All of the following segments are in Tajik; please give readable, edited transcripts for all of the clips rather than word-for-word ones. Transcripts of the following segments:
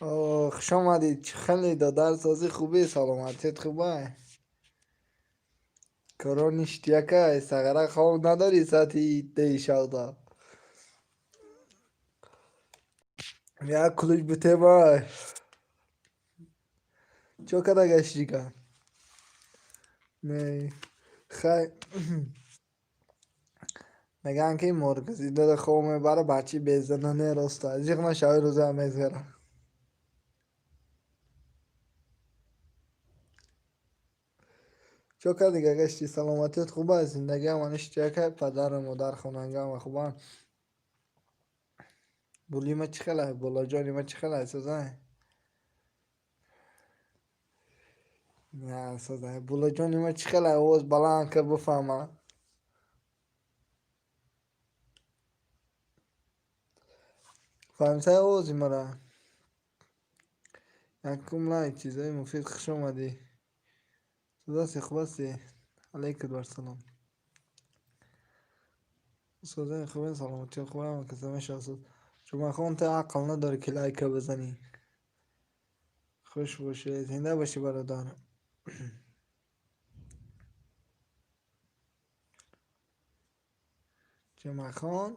Хуш омадед. Чӣ хеле додар, сози хубе, саломатият хубай? Коро ништяка, сағара хоб надорӣ саати 10 шавда. Як кулуч бутемай. Чо када гаштика? Не. Хай. Мегӯянд ки моргазидара хоб мебара, бачи безана не роста. Зиқ нашавӣ, рӯза мезгара. Чо кардига гашти, саломатият хуб аст, зиндагӣ ҳама ништяка, падару модар, хонанга ҳама хубанд. Були ма чӣ хелай, болаҷони ма чӣ хелай, созай? На, созай. Булаҷони ма чӣ хелай, овоз баланд кар бифаҳма. Фаҳмисай овози мара? Якум лайк, чизои муфид, хуш омадӣ. Созаси, хуб ҳастӣ? Алайкум ассалом. Созаи хубен, саломатият хуб, ҳама каса мешавад. Ҷумъахон, ту ақл надорӣ ки лайка бизанӣ. Хуш бошӣ, зинда бошӣ, бародар. Ҷумъахон.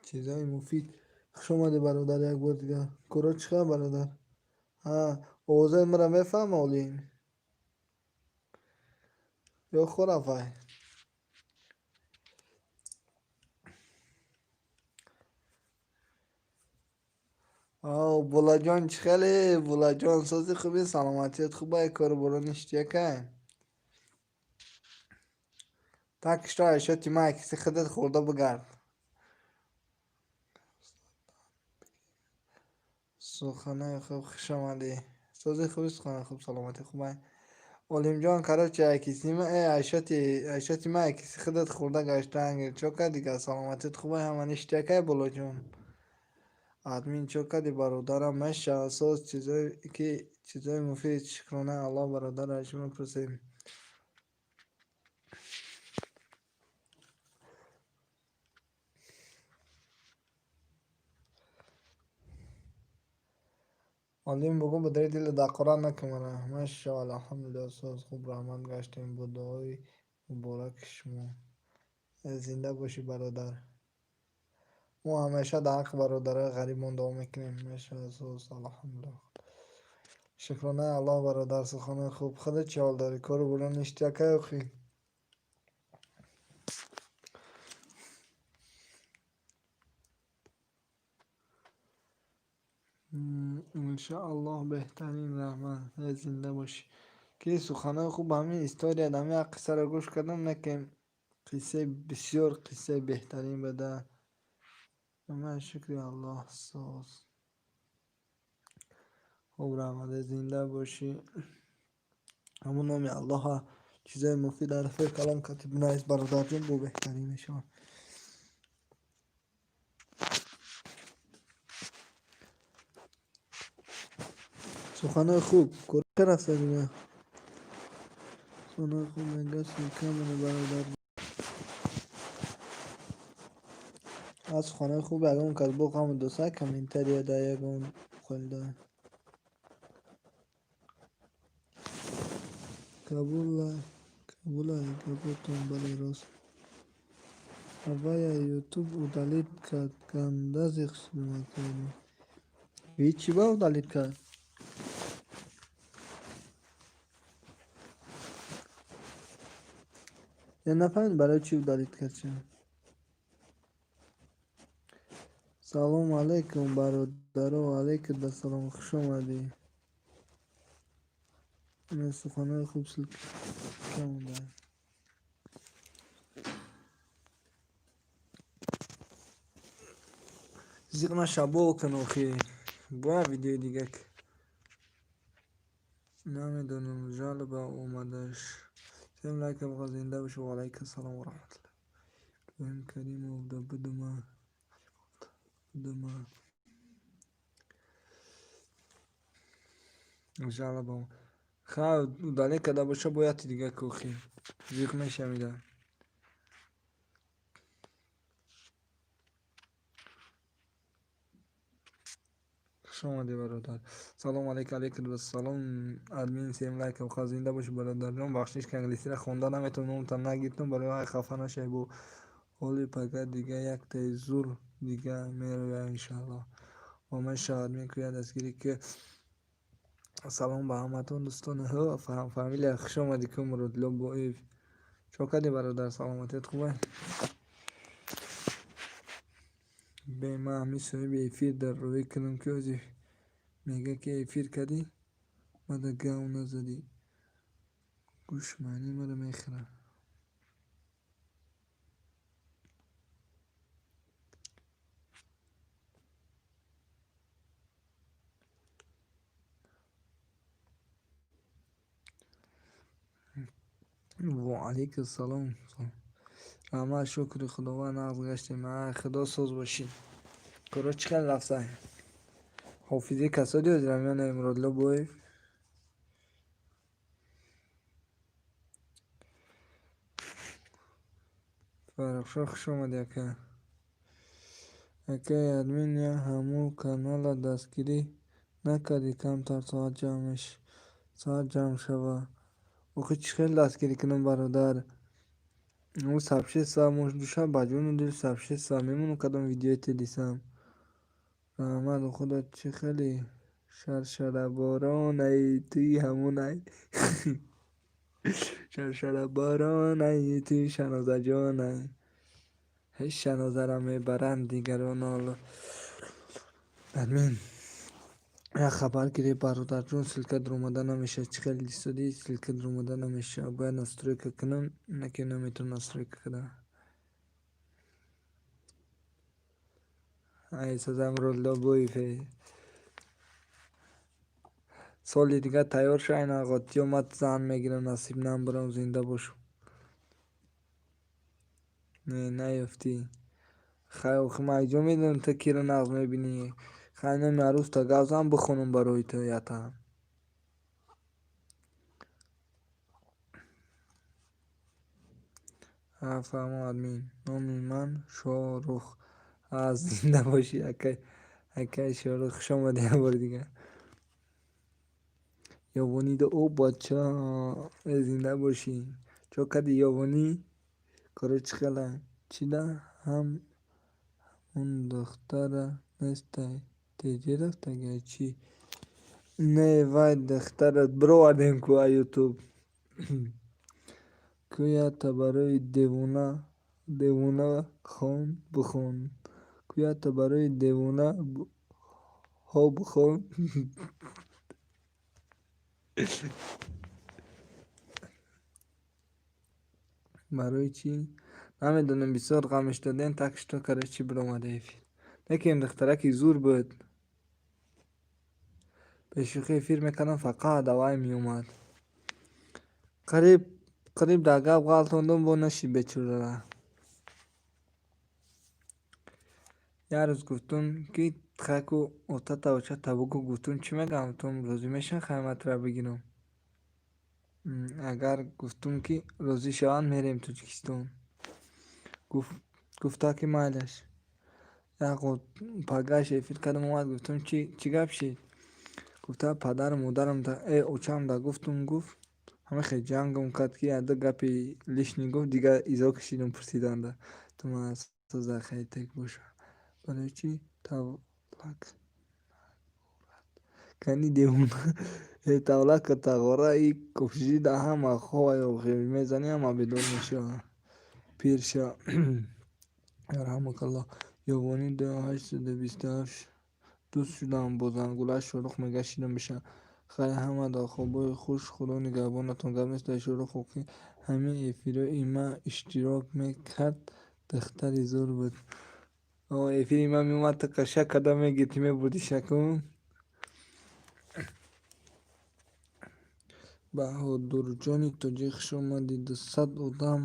Чизои муфид. Хуш омадӣ, бародар, як бор дигар. Коро чӣ хабар, бародар? Ҳа, овозаи маро мефаҳма олим? Ё хорафай? Ав, Булаҷон чӣ хеле? Булаҷон, сози хуби, саломатият хубай, кору боро ништякай? Так что айшоти ма киси худат хӯрда бигард. Суханои хуб, хуш омадӣ. Сози хуби, суханои хуб, саломатӣ хубай. Олимҷон, короче, айкиси ма, айшоти, айшоти ма киси худат хӯрда гаштаангир. Чо кардига, саломатият хубай, ҳама ништякай, Булаҷон? Админ чо кардӣ, бародарам? Мешавад, соз, чизое ки чизои муфид, шукронаи Аллоҳ, бародар, аз шумо пурсем. Олим бугӯ бадари дила дақора накун мара. Машааллоҳ, алҳамдулиллоҳ, соз, хуб, раҳмат гаштем бо дуои мубораки шумо. Зинда бошӣ, бародар. Мо ҳамеша дар ҳаққи бародарои ғарибмон дуо мекунем. Мешавад, соз, алҳамдулиллоҳ. Шукронаи Аллоҳ, бародар, суханои хуб. Худат чӣ ҳол дорӣ? Кору боро ништякай охи? Иншааллоҳ, беҳтарин, раҳмат. Зинда бошӣ. Ки суханои хуб, ҳамин история, ҳамин як қиссаро гӯш кардам, не ки қиссаи бисёр қиссаи беҳтарин буда. Ман шукри Аллоҳ, соз. Хуб, раҳмат, зинда бошӣ. Ҳамун номи Аллоҳа чизои муфид дар ҳарфои калом катиб бинавис, бародарҷон, бо беҳтарин мешавад. Суханои хуб, кор рафта дига? Суханои хуб мега ссылка бародар. Аз суханои хуб ягон кас бо ҳама доса комментария да ягон холда. Кабула, кабула гапотон, бале, рост. Авая Ютуб удалить кард, ганда зиқ шудем акайни. Ҳечи ба удалить кард? Я нафаҳмидам барои чӣ удалить кард ча? Салому алайкум, бародаро, алайкум ассалом, хуш омадӣ. Суханои хуб, ссылка монда. Зиқ наша, бо кун охи. Бояд видеои дига. Намедонам, жалоба омадаш. Всем лайкам, зинда бошед, ва алайкум ассалом ва раҳматуллоҳ. Иброҳим Каримов да будума. Будума. Жалоба. Ха, удалить карда боша, бояд дига кӯхи. Зиқ мешавида. Хуш омадӣ, бародар. Салом алейк, алейкум вассалом. Админ, семь лайков. Зинда бошӣ, бародарҷон. Бахшиш, ки англисиро хонда наметавонам, номатон нагирифтам, барои ҳай хафа нашавед. Бо ҳоли пага дига яктаи зур дига мерояд, иншааллоҳ. Омад шавад, мекӯяд дастгирӣ ки. Салом ба ҳаматон, дӯстони фамилия. Хуш омадӣ ку, Муродило Боев. Чо кардӣ, бародар, саломатият хуб? Бе, ман ҳамин соҳиби эфир дар рӯӣ кунам, ки ҳозир мега, ки эфир кардӣ, мада гав назадӣ. Гӯш маъни маро мехӯрад. Ва алайкум салом. Раҳмат, шукри Худованд, нағз гаштем. Худо соз бошӣ. Коро чӣ хел рафта? Ҳофизи касоди ҳозирам ё не, Муродло Боев? Фаррухшо, хуш омадӣ, ака. Акаи админ, я ҳамун канала дастгирӣ накардӣ, камтар соат ҷамъ шава. Охи чӣ хел дастгирӣ кунам, бародар? Сообщество душа ба ҷону дил сообщество мемонам, кадом видеое дисам. Раҳмат, худо, чӣ хеле шаршараборонай, туи ҳамунай. Шаршараборонай, туи Шанозаҷонай. Ҳеҷ Шанозаро мебаранд дигарон. Админ, як хабар гиред, бародарҷон, ссылка даромада намешавад. Чӣ хел истоди, ссылка даромада намешавад. Бояд настройка кунам, наки наметавонам настройка карда. Ай сазам Ролло Боев. Соли дига тайёр шав, айна ғотиё ман зан мегирам, насиб намбарам, зинда бошам. Не, наёфтӣ. Хай, охи ман айҷо медонам, ту киро нағз мебинӣ. Хай, номи арӯста гап зан, бихонам барои ту ятам. Фаҳмо, админ. Номи ман Шоҳрух. Зинда бошӣ, акай, акай Шоҳрух, хуш омадӣ як бори дигар. Ёвонида, о бача, зинда бошӣ. Чо кардӣ, Ёвонӣ? Коро чӣ хела? Чида ҳам ҳамун духтара нестай? Теҷе рафтагиай чӣ? Не, вай духтара бировардем ку а Ютуб. Ку ята барои девона девона хон бихон. Ку ята барои девонаҳо бихон. Барои чӣ? Намедонам, бисёр ғамш додем, так что короче биромада эфир. Лекин духтараки зур буд. Бешӯхӣ эфир мекардам, фақат давай меомад. Қариб қариб дар гап ғалтондум, бо нашид бечорара. Як рӯз гуфтум, ки тхаку отата очата бугӯ, гуфтум, чӣ мегӯям, гуфтум, розӣ мешаванд, хайматра бигирам. Агар гуфтум, ки розӣ шаванд, мерем Тоҷикистон. Гуфта, ки майлаш. Як пагаш эфир кардам, омад, гуфтум, чӣ гап шид? Гуфта, падару модарам очам да гуфтум, гуфт, ҳама хел ҷангам кард, ки яду гапи лишний гуфт, дигар изо кашидам пурсиданда. Ту ман соза хайтек боша. Барои чӣ тавлак кани девона? Тавлака тағора и кӯшиши да ҳама хова мезанӣ, ҳама бедор мешаванд. Пир ша. Ярҳамукаллоҳ. Ёвонӣ ду 827 дӯст шудам бо зангула Шоҳрух, мега шидам бишавам. Хай, ҳамада хобҳои хуш, Худо нигаҳбонатон. Гап нест, Шоҳрух охи ҳамин эфирҳои ман иштирок мекард, духтари зур буд. Эфири ман меомад, ту қаша карда мегирифтӣ, мебурдӣ шакун. Баҳодурҷони тоҷик, хуш омадӣ. 200 одам,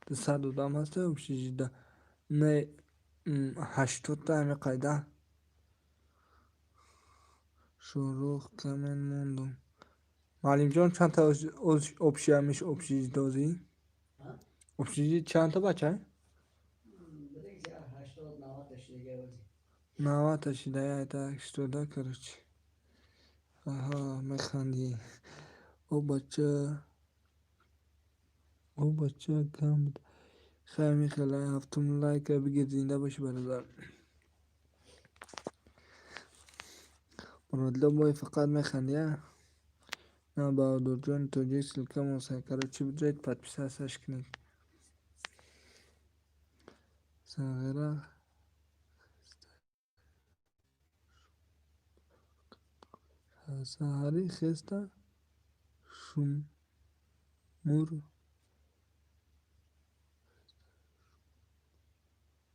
200 одам ҳаста общежития? Не, 80-та ҳами қайда. Шоҳрух, камен мондум. Муаллимҷон, чандта общий ҳамиш общежития озӣ? Общежитие чандта бача? 90 шида, 80, короче. Аҳа, механдӣ. О бача, о бача кам. Хай, мехела ҳафтум лайка бигир, зинда бошӣ, бародар. Муродло бой, фақат механдӣ, а? На, Баҳодурҷони тоҷик ссылка монсай. Короче, биҷоед, подписаться кунед. Сағира саҳарӣ хеста шумур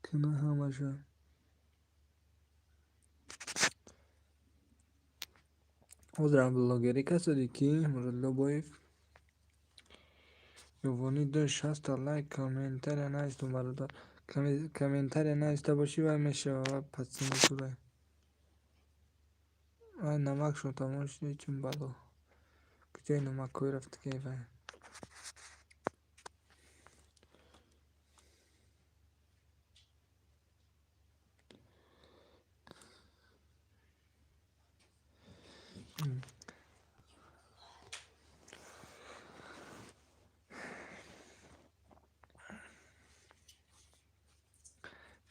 куна ҳамаша. Ҳозирам блогерӣ касоде ки Муродло Боев Ёвонӣ ду 60 лайк, комментария навистум, бародар. Комментария нависта бошӣ, вай мешава, вай подсензурай. Вай намакшон тамом шуда, чун бало. Куҷои намакҳои рафтагиай вай?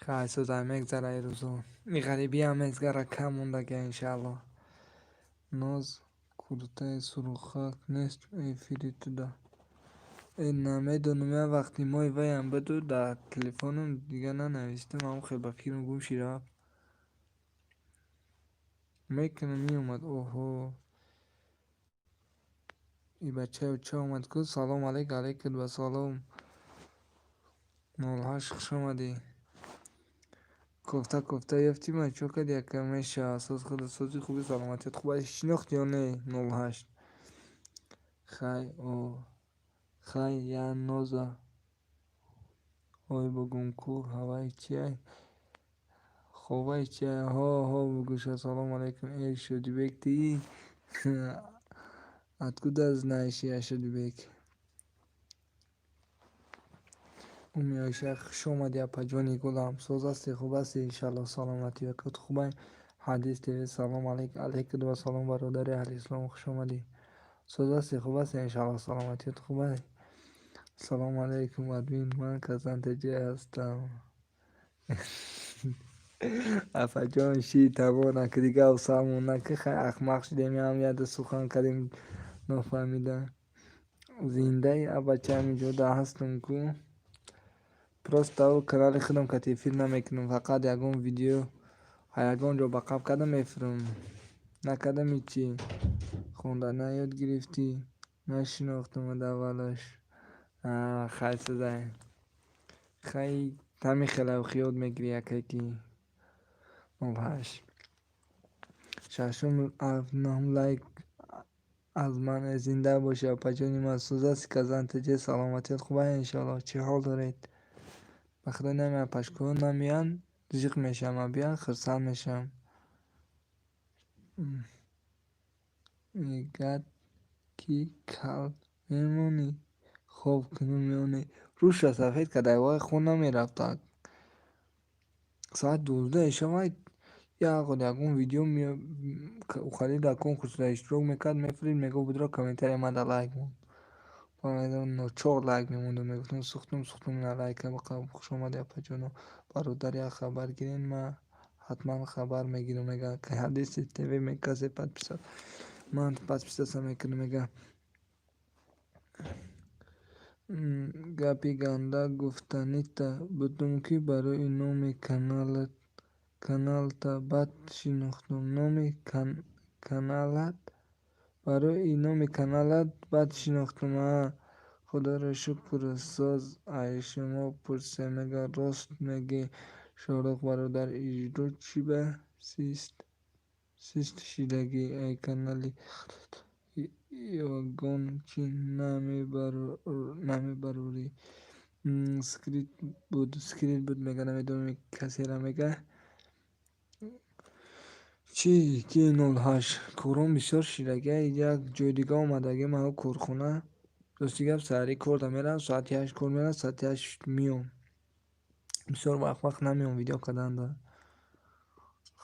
Хай, сӯзай, мегзара ин рӯзо. Ин ғарибиам мезгара, кам мондагия, иншаалло. Ноз куртаи сурхак нест эфири туда. Э, намедонам, як вақти мои ваям буду дар телефонам, дига нанавистам, ҳамон хел ба фикрам гум ши рафт. Мекунам, меомад. Оҳо. И бачаи ча омад ку? Салом алейк, алейкум вассалом. 08, хуш омадӣ. Кофта кофта ёфтӣ ма, чо кардӣ, ака? Мешава, соз худат сози, хуби, саломатият хуб аст? Шинохт ё не? 08. Хай, о хай, я ноза. Ой, бугум ку, ҳавай чиай? Ховай чиай? Ҳо, ҳо, бугӯша. Салом алейкум. Эй, Шодибек, ты? Откуда знаешь, я Шодибек? Уми Оиша, хуш омадӣ, апаҷони гулам. Соз ҳастӣ, хуб ҳастӣ, иншаалло, саломатият хубай. Ҳадис ТВ, салом алейк, алейкум вассалом, бародари аҳли ислом, хуш омадӣ. Соз ҳастӣ, хуб ҳастӣ, иншаалло, саломатият хубай. Салом алейкум, админ, ман Казан ТЖ ҳастам. Апаҷон, ши табор наки, дига афсалмон наки, хай, ахмақ шудем, ям яда сухан кардем, нофаҳмида. Зиндаи, абача, ҳаминҷода ҳастам ку. Просто канали худам кати эфир намекунам, фақат ягон видео ягон ҷо ба қабл карда мефурам. Накардам ҳичи. Хонда ёд гирифтӣ? Нашинохтам аввалаш. Хай, сазай. Хай, ҳамин хела ёд мегирӣ, якае ки 08. Шашум нӯҳум лайк аз ман. Зинда бошӣ, апаҷони ман. Соз ҳастӣ, Казан ТЖ, саломатият хуб ай, иншоалло. Чӣ ҳол доред? Ба худо, намеян пашкӯҳо, намеян, зиқ мешавам, а биёян, хурсанд мешавам. Мегӯяд ки кал мемонӣ, хоб кунам ё не? Рӯша сафед карда, вай хун намерафт. Соати 12 шаб вай як ягон видео ухали дар конкурсда иштирок мекард, мефурид, мегуфт: «Будро, комментария мада лайк мон». Ночор лайк мемондум, мегуфтам: «Сӯхтум, сӯхтум ина лайка». Хуш омадӣ, апаҷоно. Бародар, як хабар гирен, ман ҳатман хабар мегирам, мега Ҳадиси ТВ, касе подписать, ман подписаться мекунам, мега. Гапи ганда гуфтанита будум, ки барои номи каналта бад шинохтум. Номи каналат, барои номи каналат бад шинохтум. А худоро шукр, соз, ай шумо пурсем, мега. Рост мегӣ, Шоҳрух бародар, иҷро чӣ ба сист шидагӣ? Ай канали ягон чӣ намебарорӣ? Скрыт буд, скрыт буд, мега, намедонам касера мега. Чӣ ки 08, кором бисёр шидагӣ, як ҷои дига омадагӣ ман корхона. Рости гап, саҳарӣ корда меравам, соати 8 кор меравам, соати 8 меом. Бисёр вақт намеом видео карданда.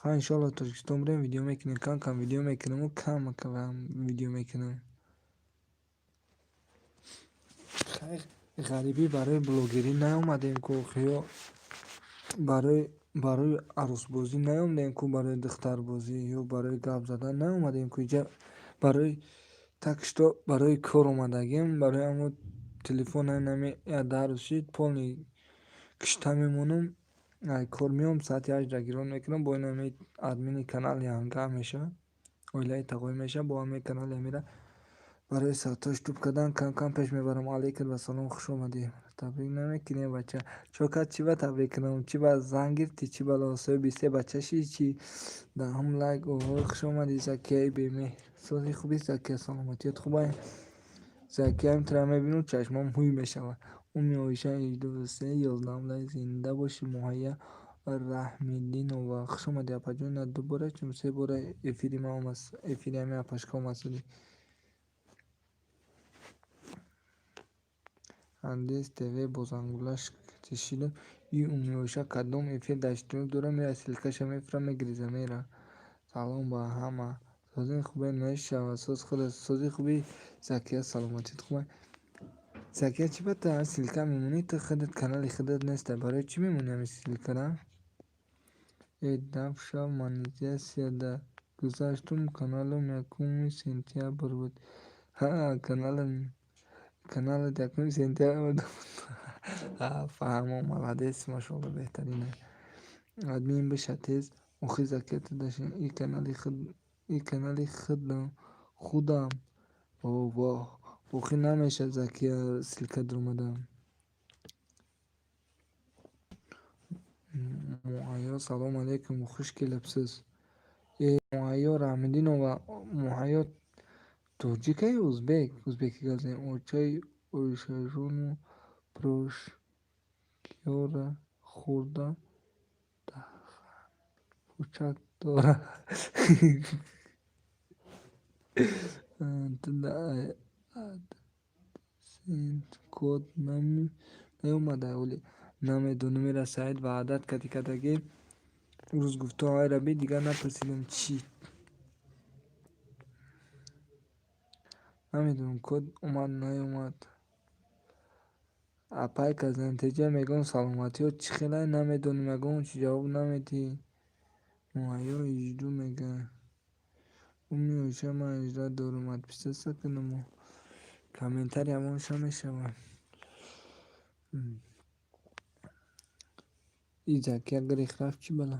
Ха, иншоалло, Тоҷикистон бирем, видео мекунем. Кам кам видео мекунаму кам кам видео мекунам. Хай, ғарибӣ барои блогерӣ наомадем ку, ё барои арӯсбозӣ наомадем ку, барои духтарбозӣ ё барои гап задан наомадем ку. Иҷа барои, так что, барои кор омадагем. Барои ҳамо телефон нами 10 рӯз шид, полный кишта мемонам. Кор меом, соати 8 гирон мекунам, бо инами админи канал янга мешавад, оилаи тағоӣ мешавад. Бо ҳамаи канали амира барои савтош туб кардан кам кам пеш мебарам. Алейкум ассалом, хуш омадӣ. Табрик намекунем, бача? Чокат, чӣ ба табрик кунам? Чӣ ба занг гирифтӣ? Чӣ бало, соҳиби се бача ши? Чӣ даҳум лайк. Оҳо, хуш омадӣ, Закияи бемеҳр. Сози хуби, Закия, саломатият хубай? Закияам тура мебинам, чашмам ҳуй мешавад. Уми Оиша 18, 11-ум лайк. Зинда бошӣ. Муҳайя Раҳмиддинова, хуш омадӣ, апаҷон. На ду бора, чун се бора эфири ман омад, эфири ҳамин апашка омад суди. Андес ТВ бо зангулаш тишидам. И Уми Оиша кадом эфир дар иштирок дорам, я ссылкаша мефурам, мегириза мера. Салом ба ҳама. Сози хубе мешавад, соз худа. Сози хуби, Закия, саломатит хубай? Закия, чӣ ба ту ссылка мемонӣ? Ту худат канали худат неста, барои чӣ мемонӣ ҳамин ссылкара? Э, дафшав, монетизатсияда гузаштум, каналам 1 сентябр буд. Ҳа, каналам, каналат 1 сентябр буд. Фаҳмо, молодец, машоалло, беҳтарина. Админ биша тез. Охи, Закия, ту даши и канали худ, и канали худам худам. О воҳ, охи намешавад, Закия, ссылка дуромадам. Муҳайё, салому алейкум, хуш келибсиз. Э, Муҳайё Раҳмиддинова, Муҳайё тоҷика ё узбек? Узбеки гап занем. Очаи Оишажону пирожкиёра хӯрда пучак дорад. Туда код наомада оли, намедонам. Ира Саид ваъдат кади кардагӣ, рӯз гуфту айра би, дигар напурсидам. Чӣ намедонам, код омад, наомад. Апай Казантеҷа мегӯям, саломатиҳо чӣ хелай? Намедонам, ягон чи ҷавоб намедиҳӣ. Муҳайё ижду мега. Уми Оиша, ман 18 дорам, отписаться кунаму комментарий ҳамонша мешавад. И Закия гирифт рафт, чӣ бало?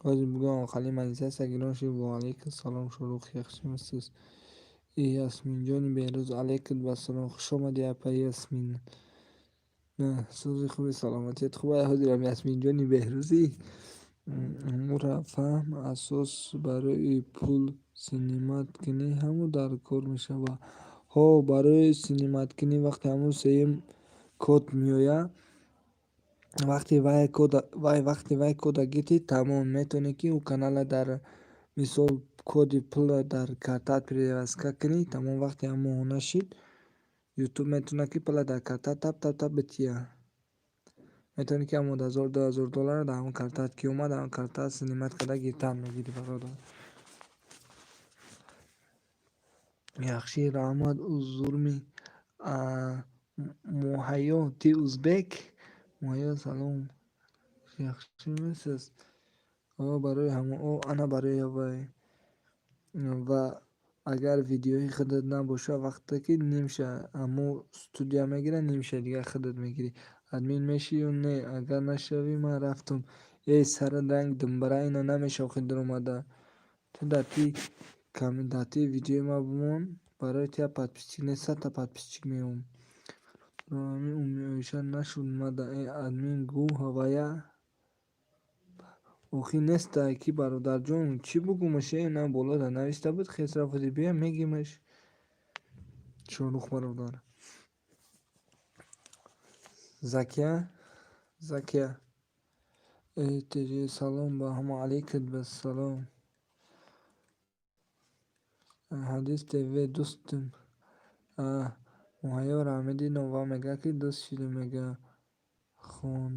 Ҳозир бугӯям, хали монетизатсия гирон шуд. Ва алайкум салом, Шоҳрух, яхшимисиз? И Ясминҷони Беҳрӯз, алайкум ассалом, хуш омадӣ, апаи Ясмин. Сози хуби, саломатият хуб? Ҳозирам, Ясминҷони Беҳрӯзӣ. Ҳамура фаҳм, асос барои пул снимать кунӣ ҳамун дар кор мешавад. Ҳо, барои снимать кунӣ вақте ҳамун сеюм код меояд, вақте вай код, вай вақте вай кода гирифтӣ, тамом, метавонӣ ки ӯ канала дар мисол коди пулро дар картаат привязка кунӣ, тамом. Вақте ҳам моҳона шид, Ютуб метавонад ки пулро дар картаат тап тап тап битиҳад. Метавонӣ ки ҳамон 1000, 2000 долларро дар ҳамон картаат ки омад, ҳамон картаат снимать карда гирифтан мегирӣ, бародар. Яхши, раҳмат. Узурми Муҳайё, ти узбек? Муҳайё, салом, яхшимисиз? О, барои ҳамон, о, ана барои вай. Ва агар видеои худат набошад, вақте ки нимша ҳамун студия мегирад, нимша дигар худат мегирӣ. Админ мешӣ ё не? Агар нашавӣ, ман рафтум. Эй, сара ранг думбара, ина намешава охи дуромада. Ту дар ти дар ти видеои ман бимон, барои ту як подписчик не, 100-та подписчик меём. Ҳамин Уми Оиша нашуд мада. Э, админ гӯ ҳавая. Охи нестай ки, бародарҷон, чӣ бугумаш? Э, на болода нависта буд, хес рафти, бия мегимаш. Шоҳрух бародар. Закия, Закия. Э, салом ба ҳама, алейкум ассалом. Ҳадис ТВ дӯстим. Муҳайё Раҳмидинова мега, ки дӯст шидем, мега. Хон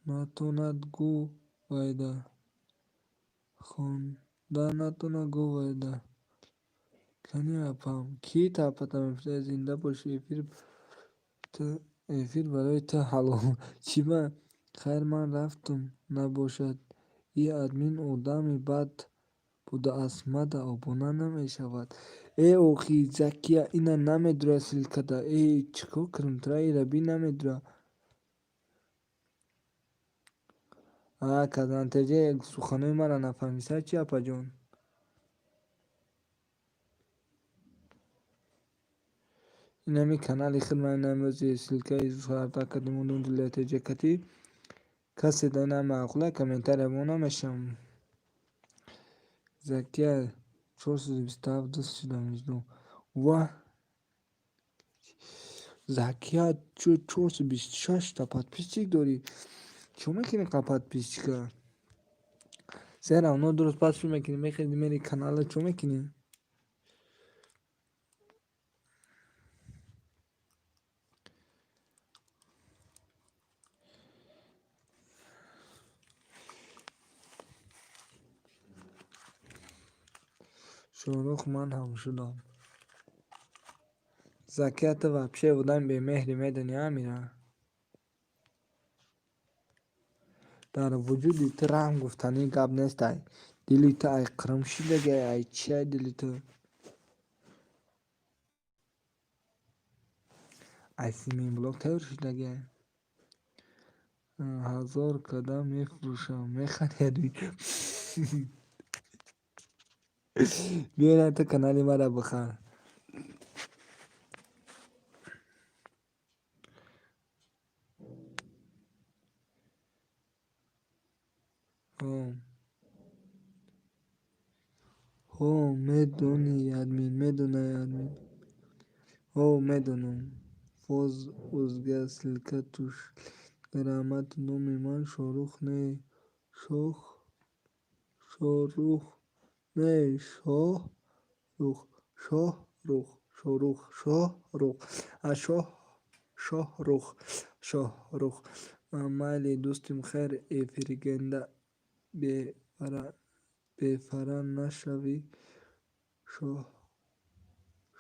натонад гӯ вайда. Хонда натонад гӯ вайда. Кани апам? Ки тапата мепурсад? Зинда бошӣ, эфир барои ту ҳалол. Чӣ ба? Хайр, ман рафтум, набошад. И админ одами бад будааст, мада обуна намешавад. Э охи, Закия, ина намедура ссылкада. Э, чӣ кор кунам? Тра ира би намедура. А, Казантеже суханои мара нафаҳмиса чи, апаҷон? Инами канали худ ман инамрӯзи ссылкаи сарта кардем дилятеже кати. Касе да ина маъқула комментария бо намешавам. Закия 427 дӯст шудам иҷно. Ва Закия, 426 та подписчик дорӣ. Чӣ мекунӣ қа подписчика? Все равно дуруст пас чӣ мекунӣ? Мехези мери канала чӣ мекунӣ? Шоҳрух ман ҳам шудам. Закия, ту вообще одами бемеҳрӣ, медонӣ, Амира? Дар вуҷуди ту раҳм гуфтанӣ гап нест ай. Дили ту ай қирм шидагай, ай чи ай дили ту? Ай симинблок тайёр шидагай. 1000 када мефурӯшам. Мехарӣ? Биё ту канали мара бихар. Ҳо, медонӣ админ, медонай админ. Ҳо, медонам. Фоз узга ссылка туш. Раҳмат, номи ман Шоҳрух не, Шоҳ, Шоҳрух не, Шоҳрух, Шоҳрух, Шоҳрух, Шоҳрух, а Шоҳ, Шоҳрух, Шоҳрух. Майли дӯстим, хайр, эфиргенда бефара нашавӣ.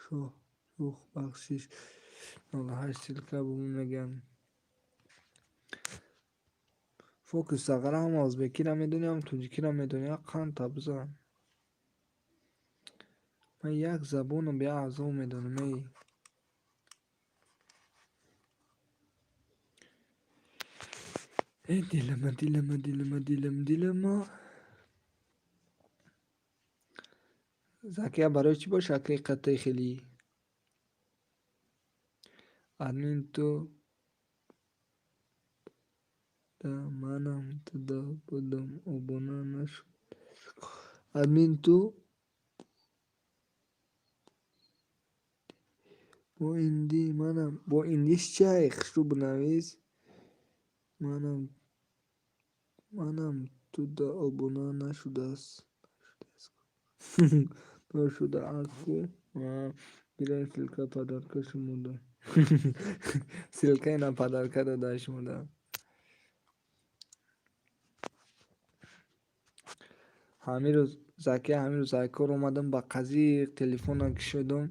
Шоҳрух бахшиш. 08 ссылка бумон мегӯям. Фокус сағара ҳама ӯзбекиро медонӣ, ҳам тоҷикиро медонӣ. Қанта бизан. Ман як забонам беазоб медонам, эй. Э дилама, дилама, дилама, дилам, дилама. Закия, барои чӣ бо шакли қатъи хелӣ? Админ ту да манам туда будам обуна нашуд. Админ ту бо инди манам бо индиш чай хушрӯ бинавис. Манам туда обуна нашудааст. Нашудааст ку. Гирем ссылка подарка шумода. Ссылка ина подарка дода шумода. Ҳамин рӯз Закия, ҳамин рӯз ай кор омадам, ба қазиқ телефонам кушодам.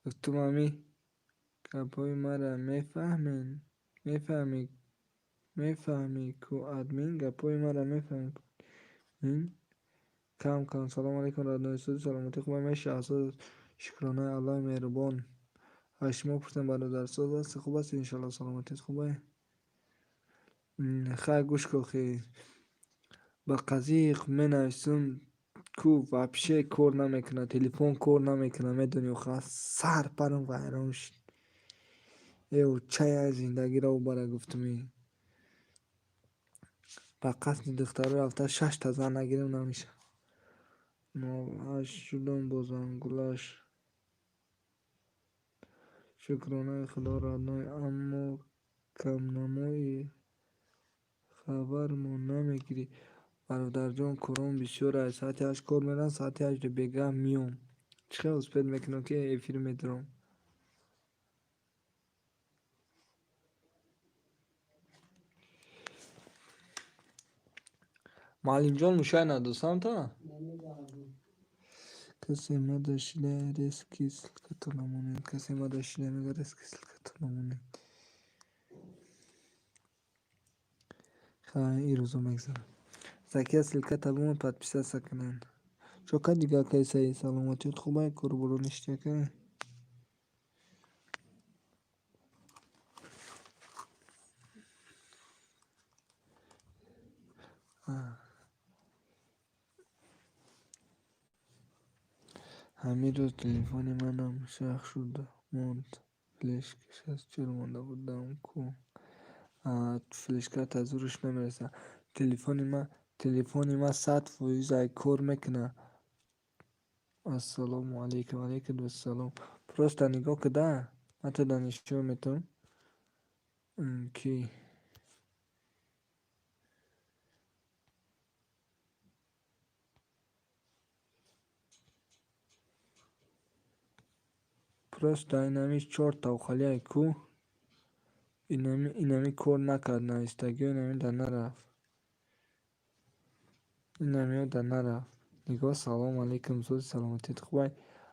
Гуфтум ами гапҳои мара мефаҳмед? Мефаҳмӣ? Мефаҳмӣ ку админ? Гапҳои мара мефаҳмӣ ку админ? Кам кам. Салому алайкум, родной суди саломатӣ хуб мешавад. Шукронаи Аллоҳи меҳрубон. Аз шумо пурсем, бародар, соз ҳастӣ, хуб ҳастӣ, иншоалло саломатиат хуб ай? Хай, гӯш кун, хе. Ба қазиқ менависам ку вообще кор намекунад, телефон кор намекунад, медонӣ, охир сар парам вайрон шуд. Э чая зиндагиро бара гуфтум. Ба қасди духтаро рафта шашта зан нагирам намешавад. 08 шудам бо зангулаш. Шукронаи Худо, родной, аммо камнамои Хабармон намегирӣ. Бародарҷон, кором бисёр аст. Соати 8 кор мерам, соати 8 бегаҳ меом. Чӣ хел успеть мекунам, ки эфир медурам? Муаллимҷон мушай надостам та? Касе мада шида резки ссылкато намонед. Касе мада шида мега резки ссылкато намонед. Хай, ин рӯзо мегзарад. Закия ссылката бимон, подписаться кунанд. Чо ка дигар акай Саид, саломатиёт хуб ай, коруборо ништяка? Ҳамин рӯз телефони манам шах шуда монд. Флешкаш аз чор монда будам ку. Флешката зураш намерасад. Телефони ма 100% ай кор мекунад. Ассалому алайкум, алайкум ассалом. Просто нигоҳ куда, ман туда нишон метавам, ки просто инами чорта охали ай ку, инами кор накард, навистагиҳо инами да нарафт. Инамиҳо да нарафт. Нигоҳ, салом алайкум, сози саломатият хуб ай?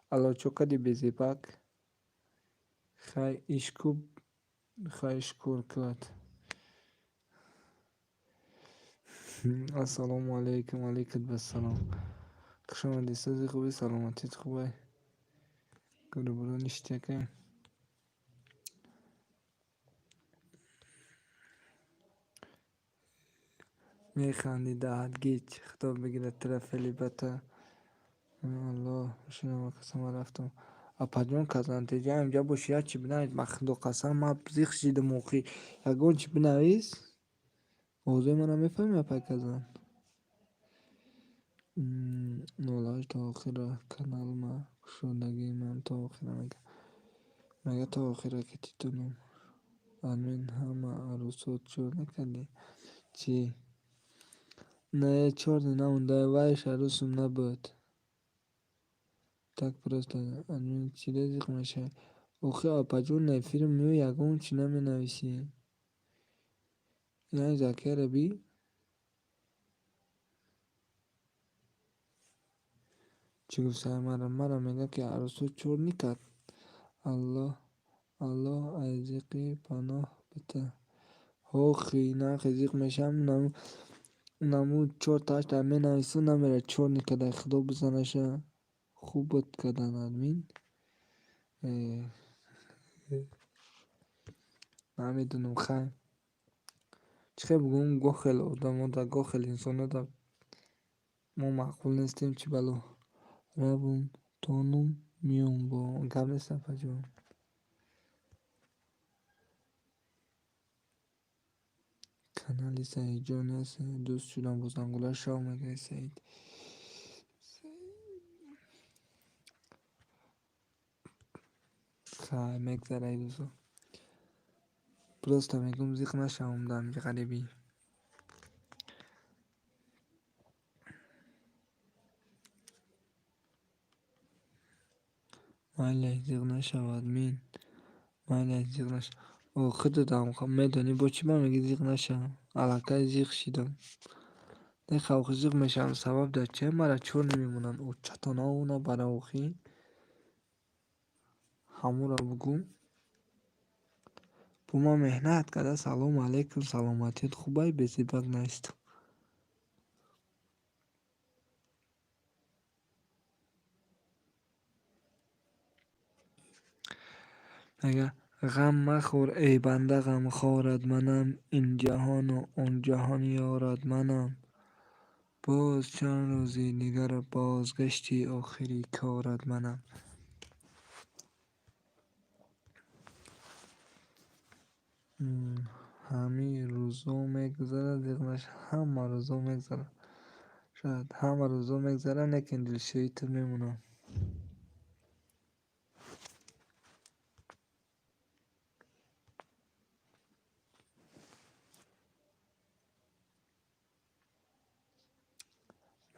Алло, чо кади безебак? Хай иш ку, хай иш кор кад. Ассалому алайкум, алайкум ассалом. Хуш омадӣ, сози хуби, саломатият хуб ай? Коруборо ништяка? Механдӣ даҳат гич, худо бигирад тура фелибата. Аллоҳ, бишинам қасам ман рафтам. Апаҷон Казантеҷа инҷа боши, як чи бинавис, ба худо қасам ман зиқ шидам охи. Ягон чи бинавис. Овозои мана мефаҳмӣ, апай Казан? 08 то охира канал ма кушодагии ман то охира мега. Мега то охира ки титунам. Админ ҳама арӯсот чор накардӣ? Чӣ? Не, чорни намонда, вайш арӯсум набуд. Так просто админ чида зиқ мешавӣ? Охи апаҷон, эфирм меои ягон чи наменависӣ. Яъне Закияро би? Чӣ гуфт саи мара? Мара мега ки арӯсот чор никард. Аллоҳ, Аллоҳ аз зиқӣ паноҳ бита. Охи, нахе зиқ мешавам, наму чорта ҳашта менависам, намера чор никарда, худо бизанаша. Хуб буд кардан админ. Намедонам, хай. Чӣ хел бигӯм, гоҳ хел одамо да, гоҳ хел инсоно да мо маъқул нестем, чӣ бало. Равум, тонум, меом бо. Гап нест, апаҷон. Канали Саидҷон аст, дӯст шудам бо Зангула шав, мега Саид. Хай, мегзара ин рӯзо. Просто мегӯм зиқ нашавам дар ҳамин ғарибӣ. Майли, зиқ нашав, админ. Майли, зиқ нашав. О, худатам медонӣ бо чӣ ба мегӣ зиқ нашавам? Аллакай зиқ шидам. Не хавхи зиқ мешавам, сабаб дар чия? Мара чор намемонанд. Очатонауна бара охи. Ҳамура бугӯ. Бо ман меҳнат карда, салому алайкум, саломатият хуб ай, безебак наистам. Мега ғам махӯр, эй банда ғамхорат манам, ин ҷаҳону он ҷаҳон ёрат манам. Боз чанд рӯзи дигар бозгашти охири корат манам. Ҳамин рӯзо мегузарад, зиқ нашав. Ҳама рӯзо мегузарад. Шояд ҳама рӯзо мегузарад, лекин дилшӯии ту мемонад.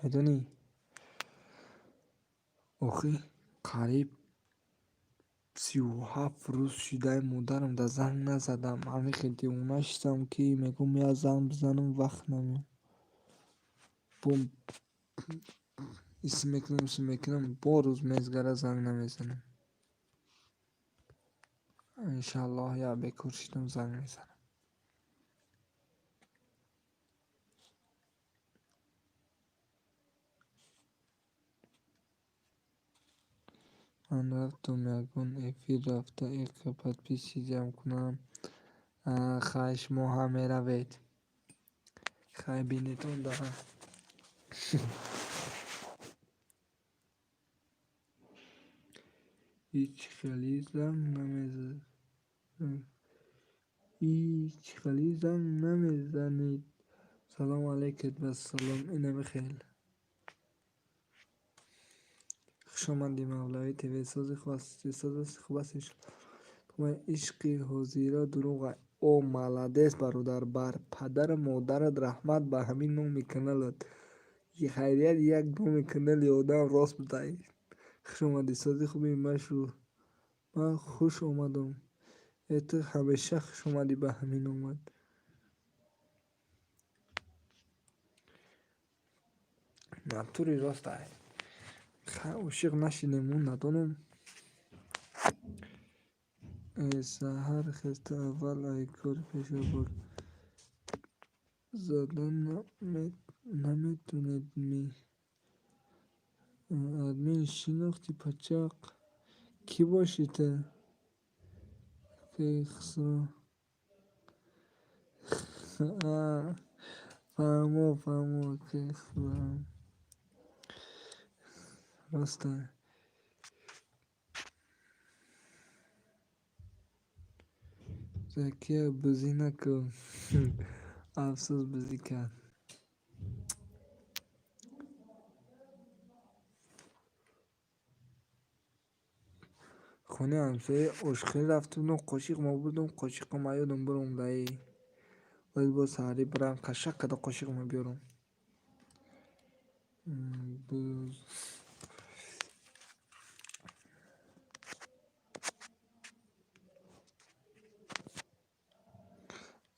Медонӣ, охи қариб 37 рӯз шидаи модарам да занг назадам. Ҳамин хел девона шидам, ки мегӯм, я занг бизанам, вақт намеёбам. Бо ис мекунам, ис мекунам, бо рӯз мезгара, занг намезанам. Иншаллоҳ, як бекор шидам, занг мезанам. Ман рафтум ягон эфир рафта иқа подписчик ҷамъ кунам. Хай, шумо ҳам меравед. Хай, бинетон да. Ҳеҷ хеле занг ҳеҷ хеле занг намезанед. Салом алейкум вассалом. Инами хел. Хушомадӣ, Мавлавӣ ТВ. Сози хуб аст. Ишқи ҳозира дурӯғ. О, молодец, бародар, бар падару модарат раҳмат ба ҳамин номи каналат. Хайрият, як номи канали одам рост будай. Хушомадӣ, сози хуби машу. Ман хуш омадам. Э, ту ҳамеша хушомадӣ ба ҳамин омад. Натури ростай. Хай, ошиқ нашидему, надонам. Э, саҳар хеста, аввал ай кори пеша бор зада наметонед ми? Админ, шинохти, пачақ? Кӣ бошӣ ту? Хусро. Фаҳмо, фаҳмо, Хусро. Роста. Закия, бузӣ накун. Афсӯс, бузӣ кард. Хонаи ҳамсоя ошхӯрӣ рафта будам, қошиқ мо бурдам, қошиқам аз ёдам биромдаи. Бояд боз саҳарӣ бирам, кашак карда қошиқама биёрам. Буз.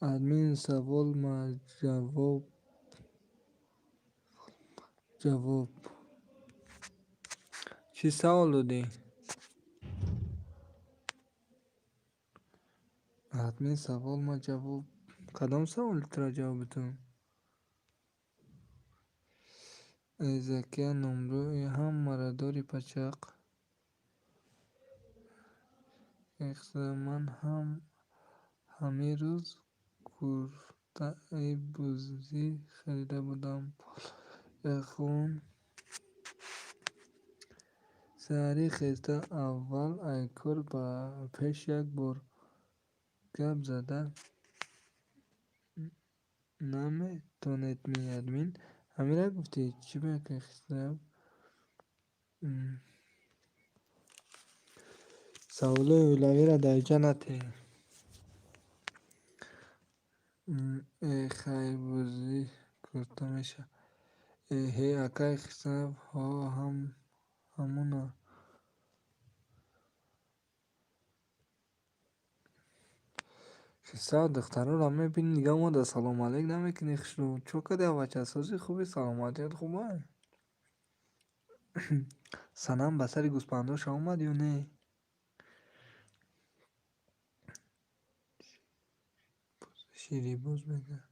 Админ, савол ма ҷавоб ҷавоб. Чӣ савол додӣ? Админ, савол ма ҷавоб. Кадом саволи туро ҷавоб бидиҳам? Э, Закия, номрӯи ҳамаро дорӣ, пачақ. Ман ҳам ҳамин рӯз куртаи бузӣ харида будам. Болои хун. Саҳарӣ хеста, аввал ай кор пеш як бор гап зада наметонед ми, админ? Ҳамира гуфтӣ? Чӣ мекунӣ, Хусрав? Саволҳои оилавиро дар инҷа натеҳ. Э, хай, бузӣ курта мешавад. Эҳе, акай Хусрав, ҳо, ҳамуна. Хусрав, духтароро мебинӣ, нигоҳ мо да салому алейк намекунӣ, хушрӯ. Чо кардӣ, бача? Сози хуби, саломатият хуба? Санам ба сари гӯспандоша омад ё не? Ширибоз мегӯяд.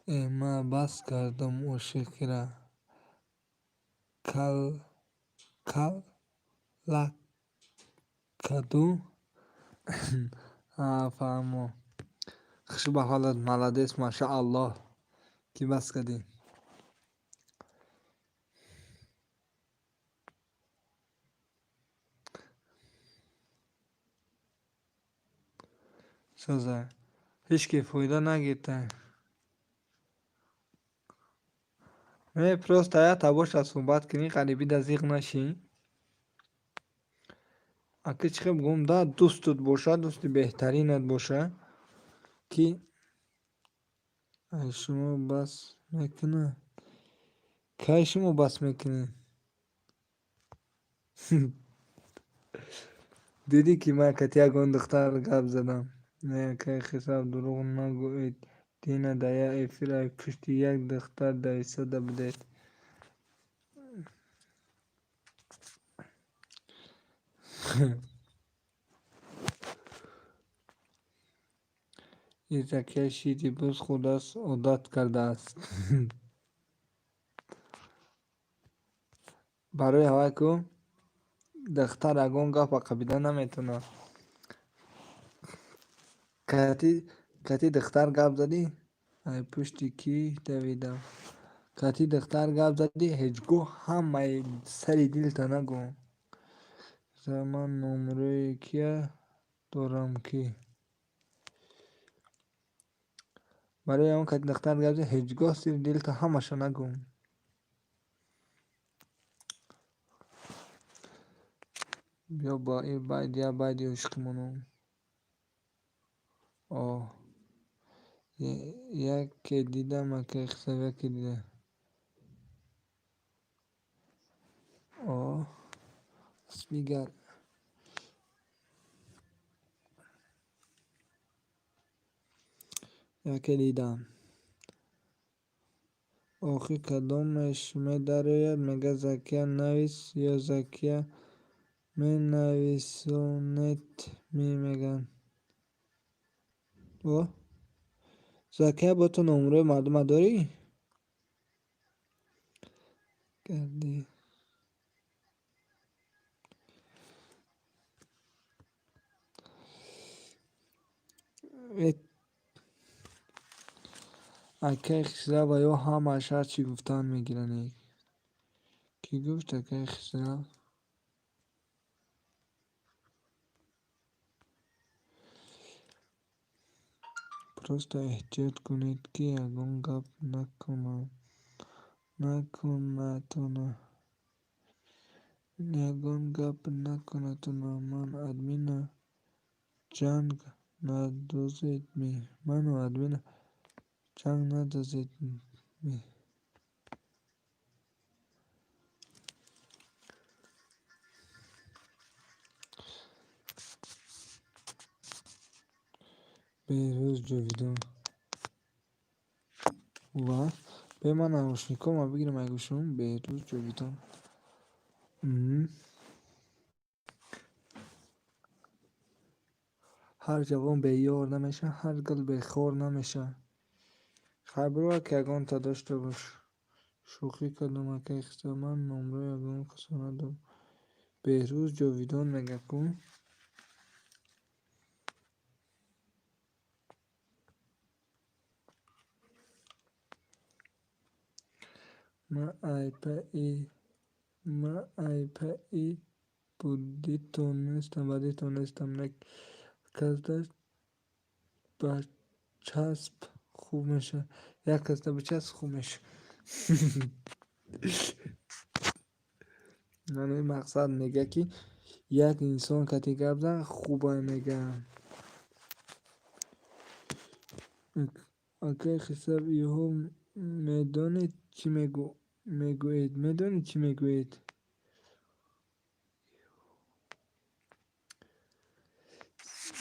Э, ман бас кардам ошиқира. Каллакаду? Фаҳмо. Хуш ба ҳолат, молодец, машааллоҳ, ки бас кардӣ. Соза, ҳеҷ ки фоида нагирта. Не, просто якта боша суҳбат кунӣ, ғарибида зиқ нашӣ. Ака, чӣ хел бигӯм да, дӯстут боша, дӯсти беҳтаринат боша, ки ай шумо бас мекунад. Кай шумо бас мекунед? Дидӣ, ки ман кати ягон духтар гап задам? Не, акай Хисрав, дурӯғ нагӯед. Дина дар як эфир ай пушти як духтар дависода будед. И Закия шири буз хӯрдааст, одат кардааст. Барои ҳавай ку духтар ягон гапа қабида наметавонад. Кати духтар гап задӣ, ай пушти кӣ давидам? Кати духтар гап задӣ, ҳеҷ гоҳ ҳамаи сари дилта нагӯ. Ман номрӯи кия дорам, ки барои он кати духтар гап задӣ, ҳеҷ гоҳ сири дилта ҳамаша нагӯ. Биё ба байди як байди ошиқӣ монам. Оҳ, яке дидам, акай Хисрав, яке дида. Оҳ, спигар. Яке дидам. Охир кадомеш медарояд, мега Закия навис ё Закия менависонед ми меган. О, Закия, бо ту номрӯи мардума дорӣ? Кардӣ. Акай Хисрав ва ё ҳамааш ҳарчи гуфтаанд мегиранд. Кӣ гуфт, акай Хисрав? Просто эҳтиёт кунед, ки ягон гап накунатона. Ягон гап накунатона. Ман админа ҷанг надозед ми? Ману админа ҷанг надозед ми? Беҳрӯз Ҷовидон. Ва бе ман наушникома бигирам, ай гӯшам. Беҳрӯз Ҷовидон. Ҳар ҷавон беёр намешавад, ҳар гул бехор намешавад. Хай, бирова, ки ягонта дошта бош. Шӯхӣ кардам, акай Хисрав, ман номрӯи ягон касро надорам. Беҳрӯз Ҷовидон мега ку. Ман айпаи будитон нестам, бадитон нестам. Не, касда бачасб, хуб мешавад. Як касда бичасб, хуб мешавад. Маънои мақсад мега, ки як инсон кати гап зан, хуба мега. Акай Хисрав, иҳо медонед чӣ мегӯед? Медонед чӣ мегӯед?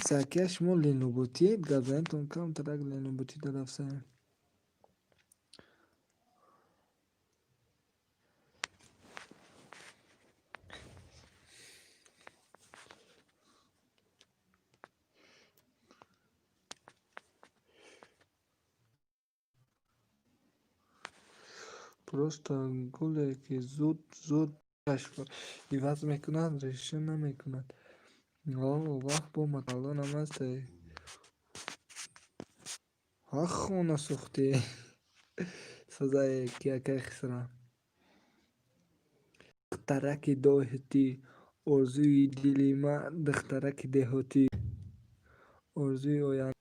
Закия, шумо леноботиед? Гап занитон камтарак леноботӣ дарафсаем. Просто гуле, ки зуд зуд иваз мекунад, реша намекунад. О, ваҳ, бо маталонам ҳасте. Ҳа, хона сӯхтӣ. Сазае ки, акай Хисрав. Духтараки доҳотӣ, орзуи дили ман, духтараки деҳотӣ. Орзуи оянда.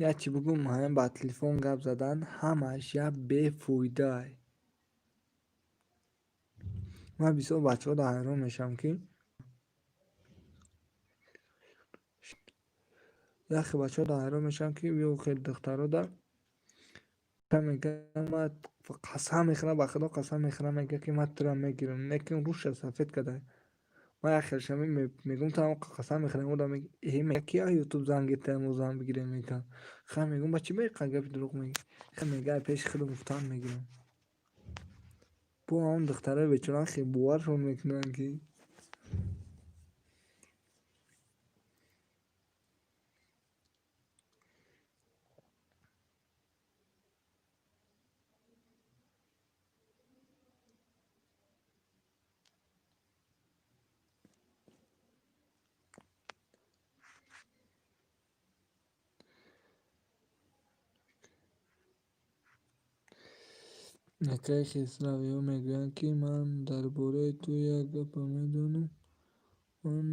Як чӣ бугум, ҳамин ба телефон гап задан ҳамааш як бефоидаай. Ман бисёр бачаҳоро ҳайрон мешавам, ки яхе бачаҳоро ҳайрон мешавам, ки ё хеле духтарода мегӯяд, ман қасам мехӯрам, ба худо қасам мехӯрам, мегӯяд, ки ман туро мегирам, лекин рӯша сафед кардаа. Ман як хел шами мегӯм, ту қасам мехӯрам, ода мегӯяд, э, мега ки ютуб зан гирифта, мо зан бигирем, мегӯям. Ха, мегӯм, ба чӣ меқа гапи дурӯғ мегӯӣ? Ха, мега, пеши худам гуфтан мегирам. Бо ҳамон духтарои бечора хел боваршон мекунанд, ки акаи Хисравиҳо мегӯянд, ки ман дар бораи ту як гапа медонам, ман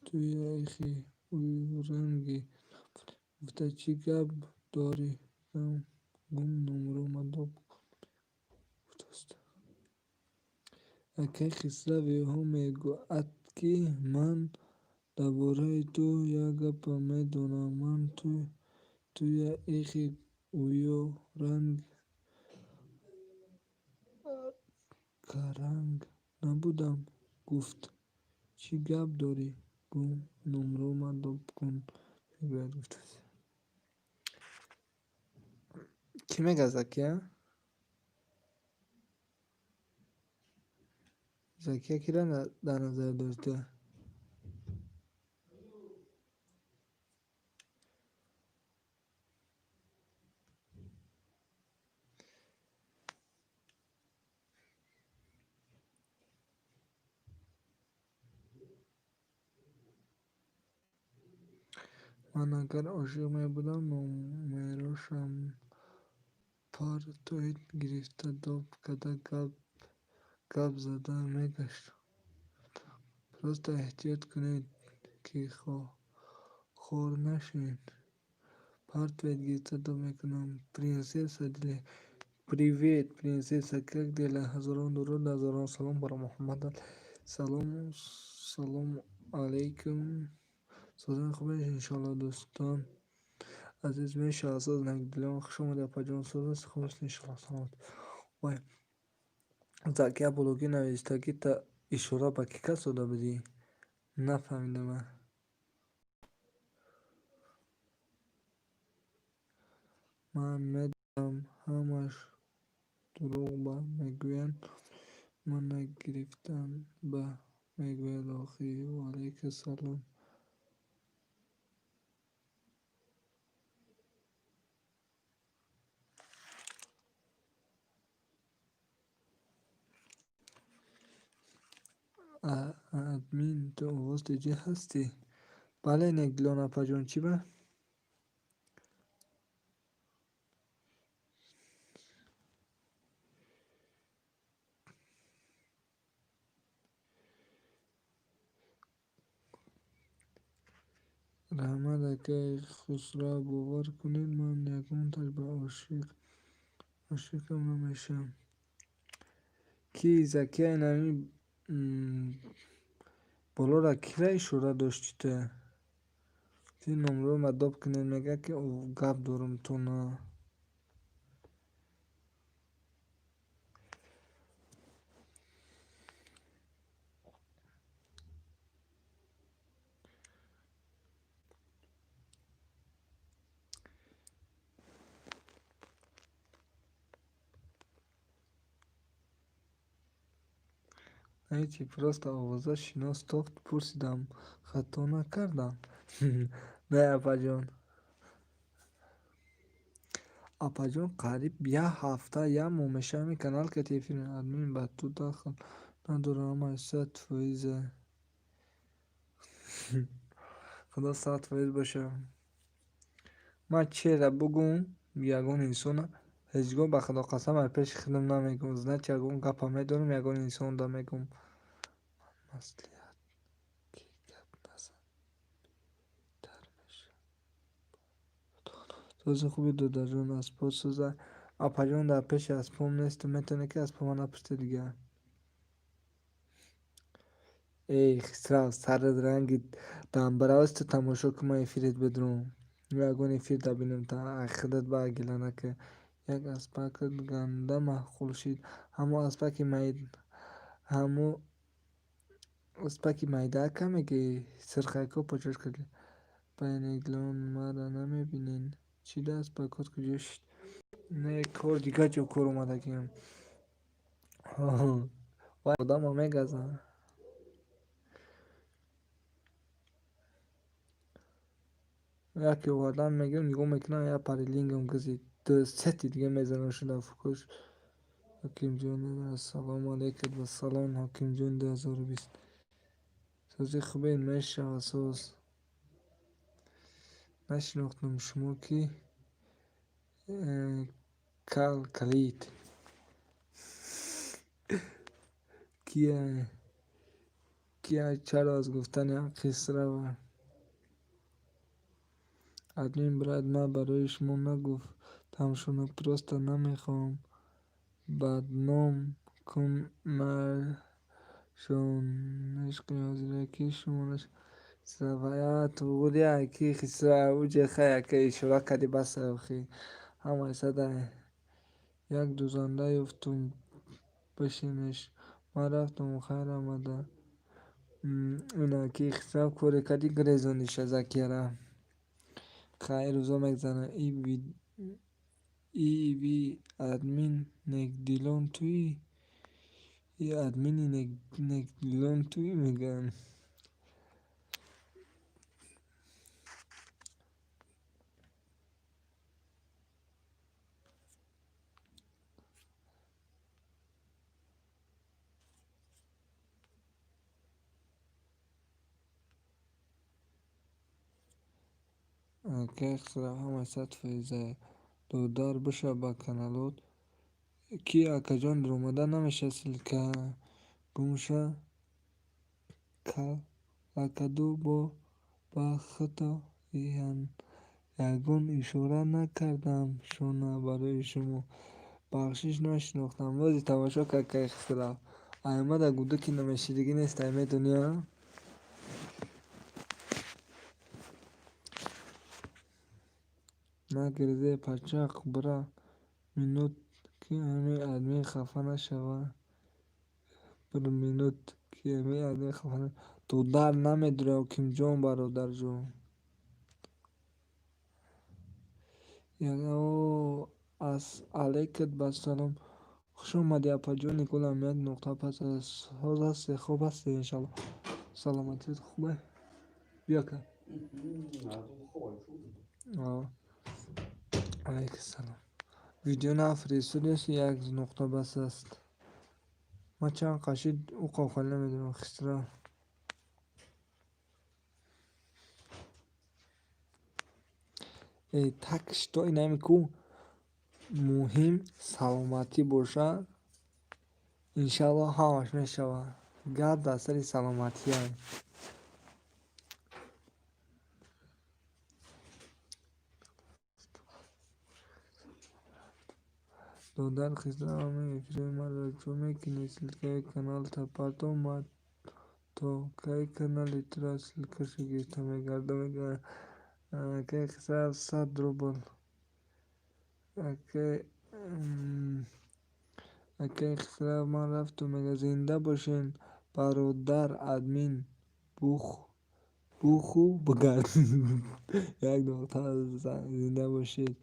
туя ихи уйранги набудем. Гуфта, чӣ гап дорӣ? Гум номрома доб кун, гуфтааст. Акаи Хисравиҳо мегӯяд, ки ман дар бораи ту як гапа медонам, ман туя ихи уёранг каранг набудам. Гуфт, чӣ гап дорӣ? Гум номрома доб кун, мегӯяд, гуфтааст. Кӣ мегӯяд, Закия? Закия киро дар назар дошта? Ман агар ошиқ мебудам, номерошам партоид гирифта доб карда гап зада мегаштам. Просто эҳтиёт кунед, ки хор нашавед. Партоид гирифта доб мекунам. Принсесса диле. Привет, принсесса, как дела? Ҳазорон дуруд, ҳазорон салом бар Муҳаммад. Салом, салом алейкум. Созани хуб, иншоалло, дӯстон азиз, мешавад соз Накдилон, хуш омадед, апаҷон, соз аст, хуб аст, иншоалло, саломат. Вай, Закия Блогӣ навиштагӣ, та ишора ба кӣ кас дода будӣ? Нафаҳмидам. Ман медонам, ҳамаш дурӯғ ба мегӯянд, ман нагирифтан ба мегӯяд охи. Ваалайкум салом. Админ, ту овоз диҷӣ ҳастӣ? Бале, Некдилон апаҷон, чӣ ба? Раҳмат, акаи Хусрав, бовар кунед, ман ягонташ ба ошиқам намешавам. Ки Закия, инами болоро кира ишора доштӣ ту? Ти номрома доб кунед, мегӯяд, ки гап дорам то на. Ҳечи, просто овоза шинос тофт, пурсидам, хато накардам? Не, апаҷон. Апаҷон, қариб як ҳафта, як моҳ мешавад, ҳамин канал ки эфир админ ба ту дахл надорам, ҳамааш 100%. Худо 100% боша. Ман чера бугум, ягон инсона ҳеҷ гоҳ, ба худо қасам, ай пеши худам намегӯм. Значит, ягон гапа медонам, ягон инсонда мегӯм. Маслиҳат. Сози хуби додарҷон, аспо соза. Апаҷон, дар пеши аспом несту, метавонӣ ки аспома напурсӣ дигар. Эй Хисрав, сарат ранги дамбаравасту, тамошо ки ман эфирет бидурам. Ягон эфир дабинам та худат ба гила нака. Як аспакат ганда маъқул шид. Ҳамо аспаки майд, ҳамо аспаки майдаака мегӯӣ, сирхайко почош карди. Байнеглон мара намебинен. Чида аспакот куҷо шид? Не, кор дигар ҷо кор омадагиам. Вай одама мегазанд. Яке овардан мегирам, нигоҳ мекунам, як парилингам газид. Ду сети дига мезанам шуда фукуш. Ҳокимҷон, ассалому алайкум ва салом, Ҳокимҷон 2020. Сози хубе мешавад соз. Нашинохтам шумо ки кал калид. Кия чаро аз гуфтани ҳақ Хисрава? Админ брат, ман барои шумо нагуфтам шуно, просто намехоҳам бадном кунашон. Ишқи ҳозира ки шумо Хисрава туғурия ки Хисрав уҷе хай ака ишора кардӣ, бас охи. Ҳамаи садай. Як дузанда ёфтум, бишинеш. Ман рафтам, хайр омада. Ина ки Хисрав коре кардӣ, гирезониша Закияра. Хайр, рӯзо мегзаранд. Иви админ некдилон туӣ? И админи некдилон туӣ мегӯянд. Акай Хисрав ҳамаи 100%. Додар биша ба каналот. Ки акаҷон даромада намеша, ссылка гумша калакаду бо ба хато ягон ишора накардам шона барои шумо. Бахшиш, нашинохтам. Бози тамошо кар, акай Хисрав. Аймада гуду ки намешидагӣ нест, ай медонӣ а? Нагирзе пачақ бира минут ки ҳами админ хафа нашава. Бір минут ки ҳами админ хафа нашава. Додар намедура, Ҳокимҷон, бародарҷон. Ас алайкат ба салом. Хуш омадӣ, апаҷони гулам, як нуқта пас аз соз ҳастӣ, хуб ҳастӣ, иншалло. Саломатият хубе? Биё ка. Алайкассалом. Видео нафиристодест, як нуқта бас аст. Ман чанд қашид ӯ қавқал намедонам, Хисрав. Э, так что инами ку муҳим саломатӣ боша, иншалло ҳамаш мешавад. Гап дар сари саломатия. Додар Хисрав, ҳамаи эфирҳои маро чӯ мекунӣ? Ссылкаи каналта партов, ман то кай канали туро ссылкаша гирифта мегардам, мегӯянд. Акай Хисрав, 100 рубл. Акай Хисрав, ман рафтум, мега. Зинда бошен, бародар админ, буху бигард. Як нуқта, зинда бошед.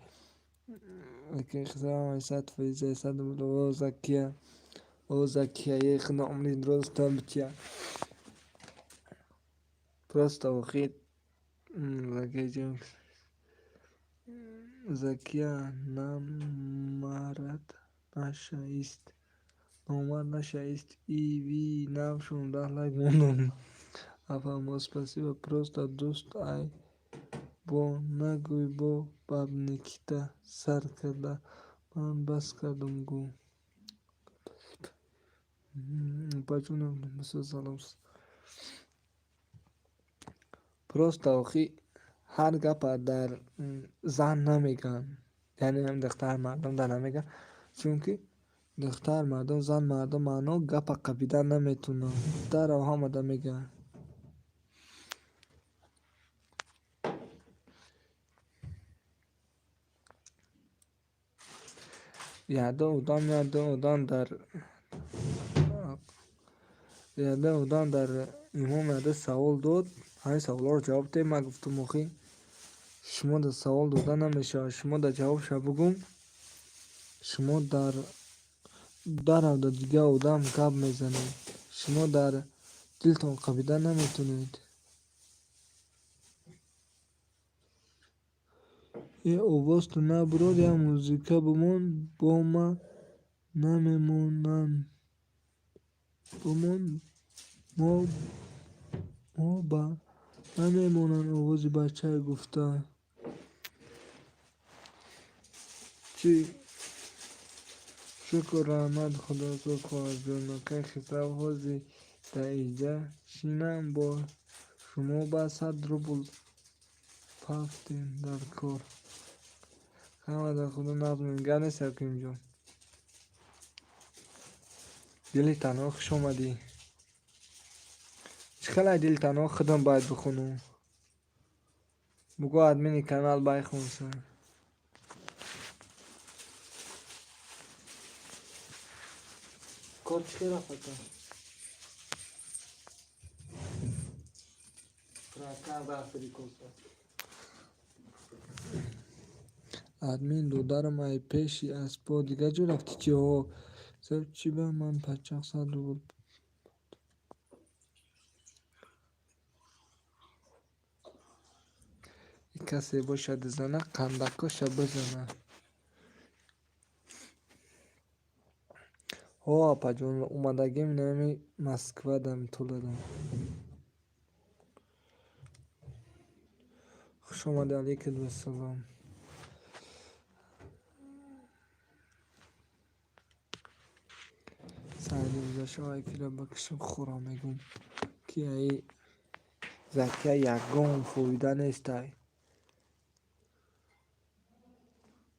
Акай Хисрав, ҳамаи 100%, 100 рубл. О Закия, о Закия, ех умри дуростам битя. Просто охир Закияҷон, Закия намарад нашаист. Номард нашаист. Иви нав 16 лайк мондам. Апа, спасибо, просто дӯст ай бо нагӯй, бо бабникита сар карда ман бас кардам гӯ. Апаҷонам, салом. Просто охи Ҳар гапа дар зан намегӯянд, яъне ҳам духтар мардум да намегӯянд, чунки духтар мардум, зан мардум маъно гапа қабида наметавонанд. Дарав ҳамада мегӯянд. Яду одам, яду одам дар яду одам дар имом яду савол дод, ҳамин саволҳоро ҷавоб дед. Ман гуфтам, охи шумо дар савол дода намешавад, шумо дар ҷавобша бугум, шумо дар дарав дар дигар одам гап мезанед, шумо дар дилтон қабида наметавонед. Э овозту набурор, як музыка бимон, бо ма намемонанд, бимон, мо ба намемонанд овози бачае гуфта. Чӣ? Шукр, раҳмат, худосоз, хоҳарҷон. Акай Хисрав, ҳозир дар иҷа шинам бо шумо ба 100 рубл пафтем дар кор. Ҳама дар худо нағз гап нест, Ҳакимҷон. Дили танҳо, хуш омадӣ. Чӣ хелай дили танҳо худам бояд бихонам? Бугӯ админи канал байхонса. Кор чӣ хел рафт, ака? Админ додарам ай пеши аспо дигар ҷо рафтӣ чӣ? Ҳо. Чӣ ба ман пачақ 100 рубл касе бошад зана, қандакоша бизана. Ҳо, апаҷон, омадагим нами Москвадам, Туладам. Хуш омадӣ, алейкум ассалом. Саиди гузашта эфира бикушам, хӯрам, мегӯм ки аи Закия ягон фоида нестай.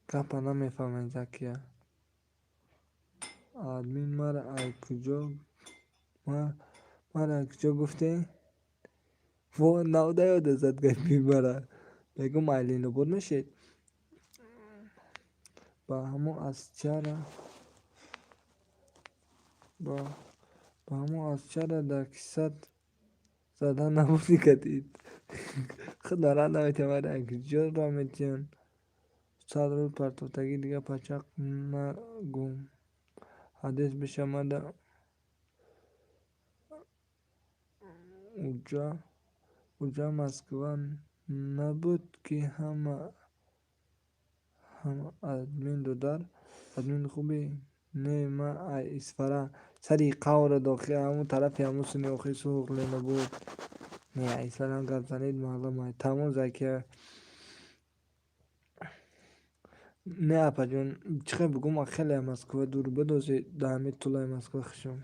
Гапа намефаҳмед, Закия. Админ мара ай куҷо, мара ай куҷо гуфтем? Во навда ёда зад гапи мара. Мегӯм ай Ленобод мешед? Ба ҳамо аз чара ба ҳамо аз чара дар кисат зада набудӣ кадид. Худо рад наметиҳам, мара ай куҷо ра метиҳанд? 100 рубл партофтагӣ дигар пачақ нагум. Ҳадис бишавада уҷа Москва набуд ки ҳама админ додар, админ хубӣ? Не, ман ай Исфара сари қавра дохил ҳамун тарафи ҳамун сини охи сурх Ленобод. Не, ай Исфара гап занед маълум ай. Тамом, Закия. Не, апаҷон, чӣ хел бигӯм, хеле Москва дур буд, ҳозир дар ҳамин тулаи Москва хушам.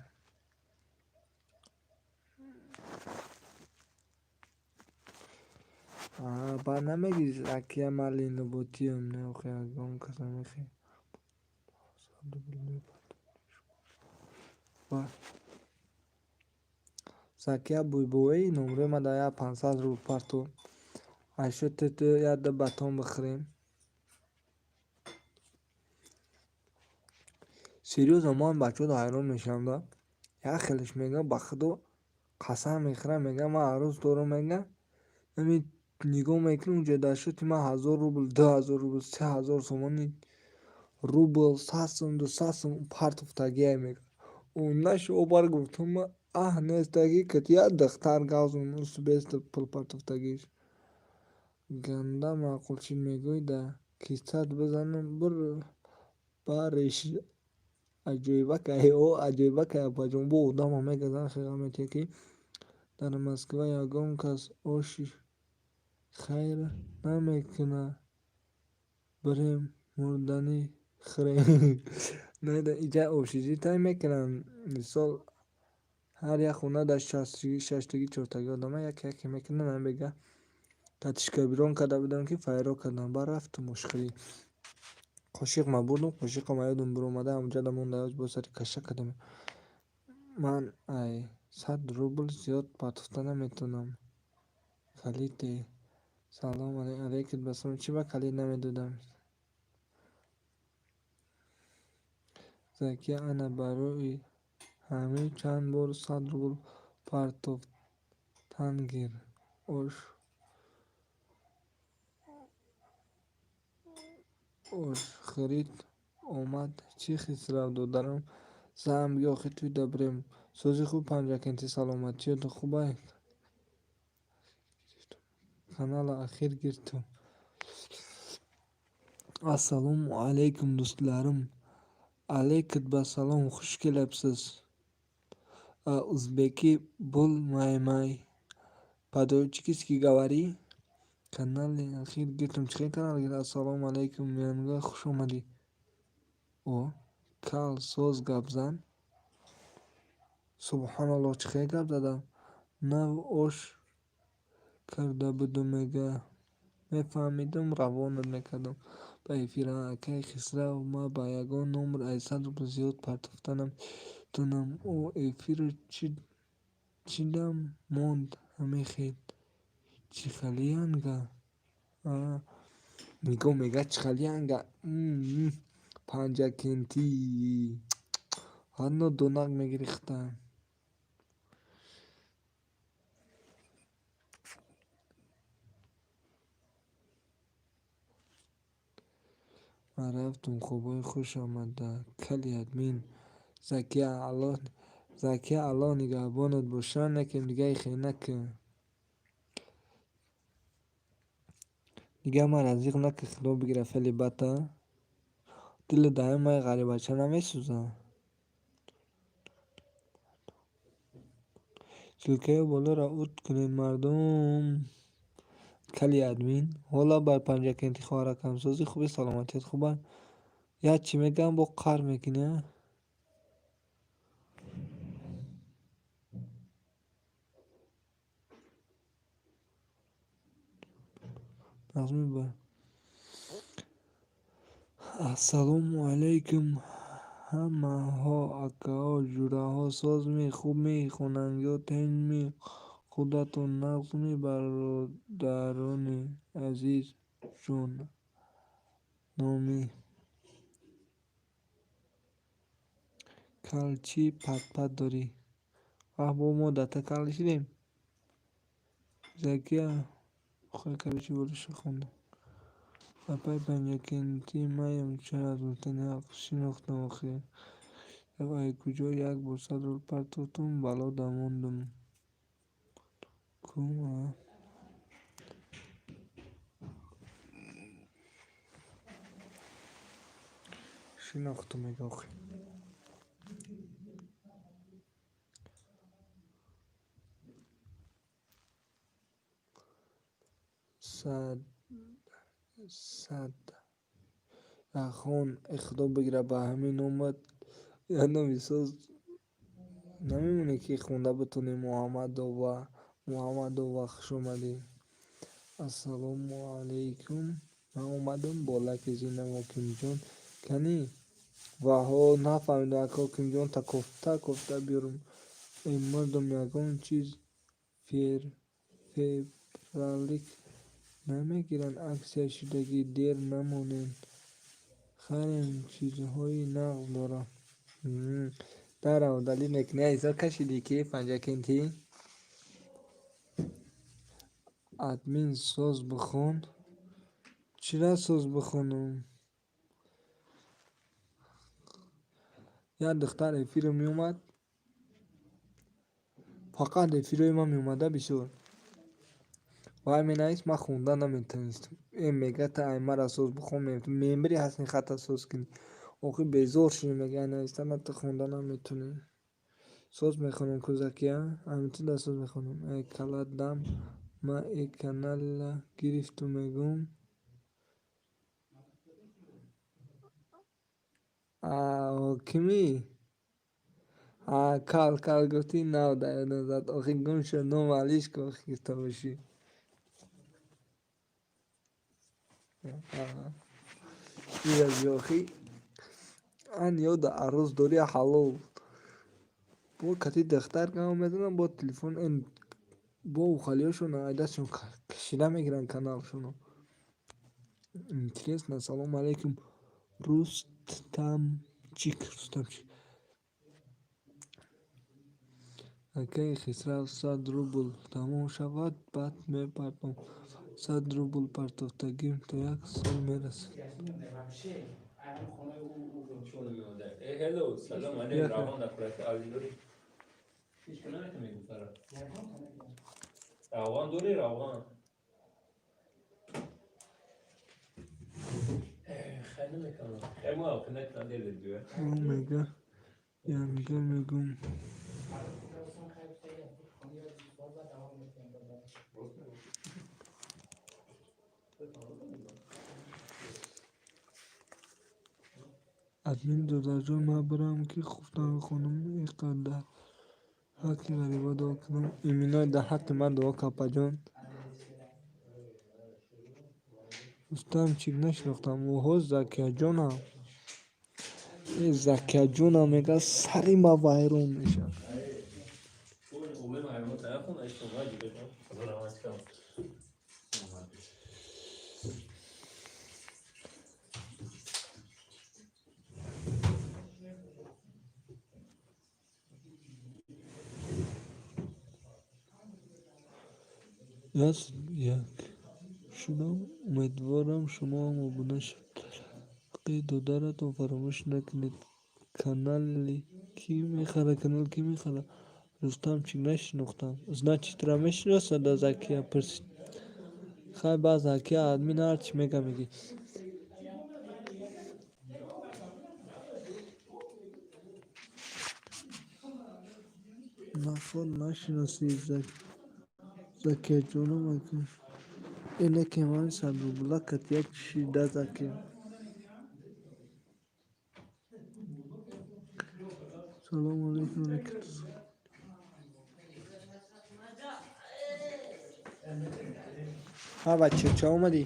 Баъд намегӣ Закия ман Леноботиям, не охи ягон кас намехе. Закия буйбои номрои ман дар як 500 рубл парту. Айшо ту як ду батон бихӯрем. Серьёзно, ман бачаҳоро ҳайрон мешавам да. Як хелеш мегӯям, ба худо қасам мехӯрам, мегӯям ман арӯз дорам, мегӯям. Ҳамин нигоҳ мекунем унҷа дар шоти ман 1000 рубл, 2000 рубл, 3000 сомони рубл, 100 сом, 200 сом партофтагиай мегӯям. Нашу обар гуфтам ман аҳ нестагӣ кат як духтар гавзум беста пул партофтагиш. Ганда маъқул чӣ мегӯӣ да кисат бизанам бур бариш аҷоибакай, о аҷоибакай, апаҷон, бо одама мегазан хеға метиҳад ки дар Москва ягон кас оши хайр намекунад, бирем мурданӣ хӯрем. Иҷа общежитие мекунанд, мисол ҳар як хона дар шаштагӣ чортагӣ одама яке яке мекунанд, ҳамин бега Татишкабирон карда будам, ки файро кардам. Баъд рафтум ошхӯрӣ. Қошиқ ма бурдум, қошиқам ёдум биромада, ҳамҷода монда, бо сари каша кардам. Ман ай 100 рубл зиёд партофта наметавонам. Калите. Салом алейкум басалом. Чӣ ба калит намедодам? Закия ана барои ҳамин чанд бор 100 рубл партофтан гир. Ошхӯрит омад. Чӣ Хисрав додарам? Зан биё, охи туйда бирем. Сози хуб, Панҷакентӣ, саломатиёт хубай? Канала ахир гиртум. Ассалому алайкум, дӯстларим. Алейкум басалом, хуш келибсиз. Узбеки bo'lmaymay. По-таджикски говори. Канали ахир гиртум. Чӣ хел канал гир? Ассалому алайкум, янга хуш омадӣ. О, кал соз гап зан. Субҳоналлоҳ, чӣ хел гап задам? Нав ош карда будум, мега. Мефаҳмидум, равонат мекардам ба эфира. Акай Хисрав, ман ба ягон номер ай 100 рубл зиёд партофта наметавонам. О, эфиру чидам монд ҳамин хел. Чӣ хали янга? Нигоҳ мега, чӣ хали янга? Панҷакентӣ. Ҳано донак мегирифта. Ман рафтум, хобҳои хуш омада. Кали админ. Закия Аллоҳ нигаҳбонат боша, накем дига ихе накун. Дига мара зиқ накун, худо бигира феъли бадта. Дили даҳои май ғарибача намесӯза. Ссылкаи болоро ут кунед, мардум. Кали админ. Ҳола бар Панҷакенти хоҳаракам. Сози хуби, саломатият хуба? Як чӣ мегӯям, бо қаҳр мекунӣ, а? Ассалому алайкум, ҳамаҳо, акаҳо, ҷураҳо, созми, хубми, хонангиҳо, тинҷми, худатон нағзми, бародарони азиз, ҷономӣ. Кал чӣ пат-пат дорӣ? Ваҳ, бо мо дата кал шидем? Закия, хой, короче, болоша хондам. Апай Панҷакентӣ маям, чаро аз гуфтани ҳақ шинохтам охир. Ай куҷо як бор 100 рубл партофтум, бало дамондум. Ку, а? Шинохтум мега охир. Садрахон, худо бигира ба ҳамин номат як номи соз намемонӣ, ки хонда битонӣ. Муҳаммадова, Муҳаммадова, хуш омадӣ. Ассалому алайкум. Ман омадам бо лайки зинда, Ҳокимҷон. Кани? Ваҳо, нафаҳмидам, ака Ҳокимҷон, та кофта кофта биёрам. Эй мардум, ягон чиз февралик намегиранд, аксия шудагӣ, дер намонед. Харем, чизҳои нағз дорам. Дарав далил мекунӣ, ҳисоб кашидӣ ки Панҷакентӣ? Админ соз бихон. Чира соз бихонам? Як духтар эфирро меомад. Фақат эфирҳои ман меомада бисёр. Вай менавист, ман хонда наметавонистам. Э, мега, та ай мара соз бихон, мембри ҳастин хата соз кунӣ. Охир безор шудем, мега, навистана ту хонда наметавонӣ. Соз мехонам, кӯзакия, ҳамин соз мехонам. Э, каладам, ман э каналла гирифту мегӯм. А, ҳокимӣ? А, кал кал гуфтӣ, нав дар ёдам зад. Охир гум шуд, ном алиш ку, охир гуфта бошӣ. Ира охи ан ёда арӯз дори ҳалол. Бо кати духтар гап мезанам, бо телефон ин бо ухалиёшон айдашон кашида мегиранд каналшоно. Интересно. Салом алейкум, Рустамчик, Рустамчик. Акаи Хисрав, 100 рубл тамом шавад, баъд мепартом. 100 рубл партофтагим то як сол мерасад. Hello, салом алейкум, равон дар хӯраки алӣ дорӣ? Ҳеч ки наметавонӣ гуфтара. Равған дорӣ, равған? Хай намекунам. Хай мо накунам дер дер. Мега янга мегум. Админ додарҷон, ман бирам ки хуфтан хонум иқадр дар ҳаққи ғариба дуо кунам. Именно дар ҳаққи ман дуо кун, апаҷон. Рустамчик, нашинохтам. Оҳо, Закияҷонам. Э, Закияҷонам мега, сари ма вайрон мешавад. Як шудам. Умедворам, шумоам обуна шавед. Дар ҳаққи додаратон фаромӯш накунед. Канали кӣ мехара, канал кӣ мехара? Рустамчик, нашинохтам. Значит, тура мешиносад, Закия пурсид. Хай, ба Закия админ ҳарчи мега мегӣ. Наход нашиносӣ, Закияҷонам ака. Э, не, ки ҳамин 100 рубла кат як шида, Закия. Салому алейкум, алейкум. Ҳа, бача, ча омадӣ?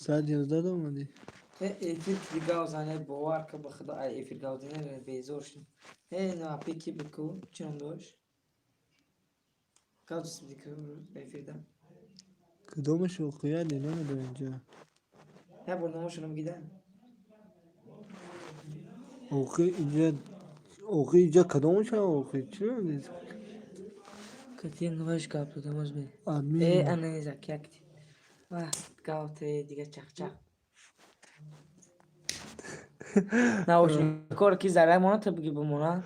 Соат 11 омадӣ? Эфир ки гав зане, бовар ка, ба худо, ай эфир гав зане безор шудем. Э, на пи ки буд ку, чӣ ном дошт? Гав дӯст буди ку эфирда? Кадомаш воқеияте намедонам инҷа. Як бор номошонам гида. Охи инҷа, охи инҷа кадомаша, охи чӣ намедонӣ? Кати новаш гап додам оз бе. Админ. Э, ана Закия кити. Вах, гав те дига чахчах. Наушникор ки зарар мона та биги бимона.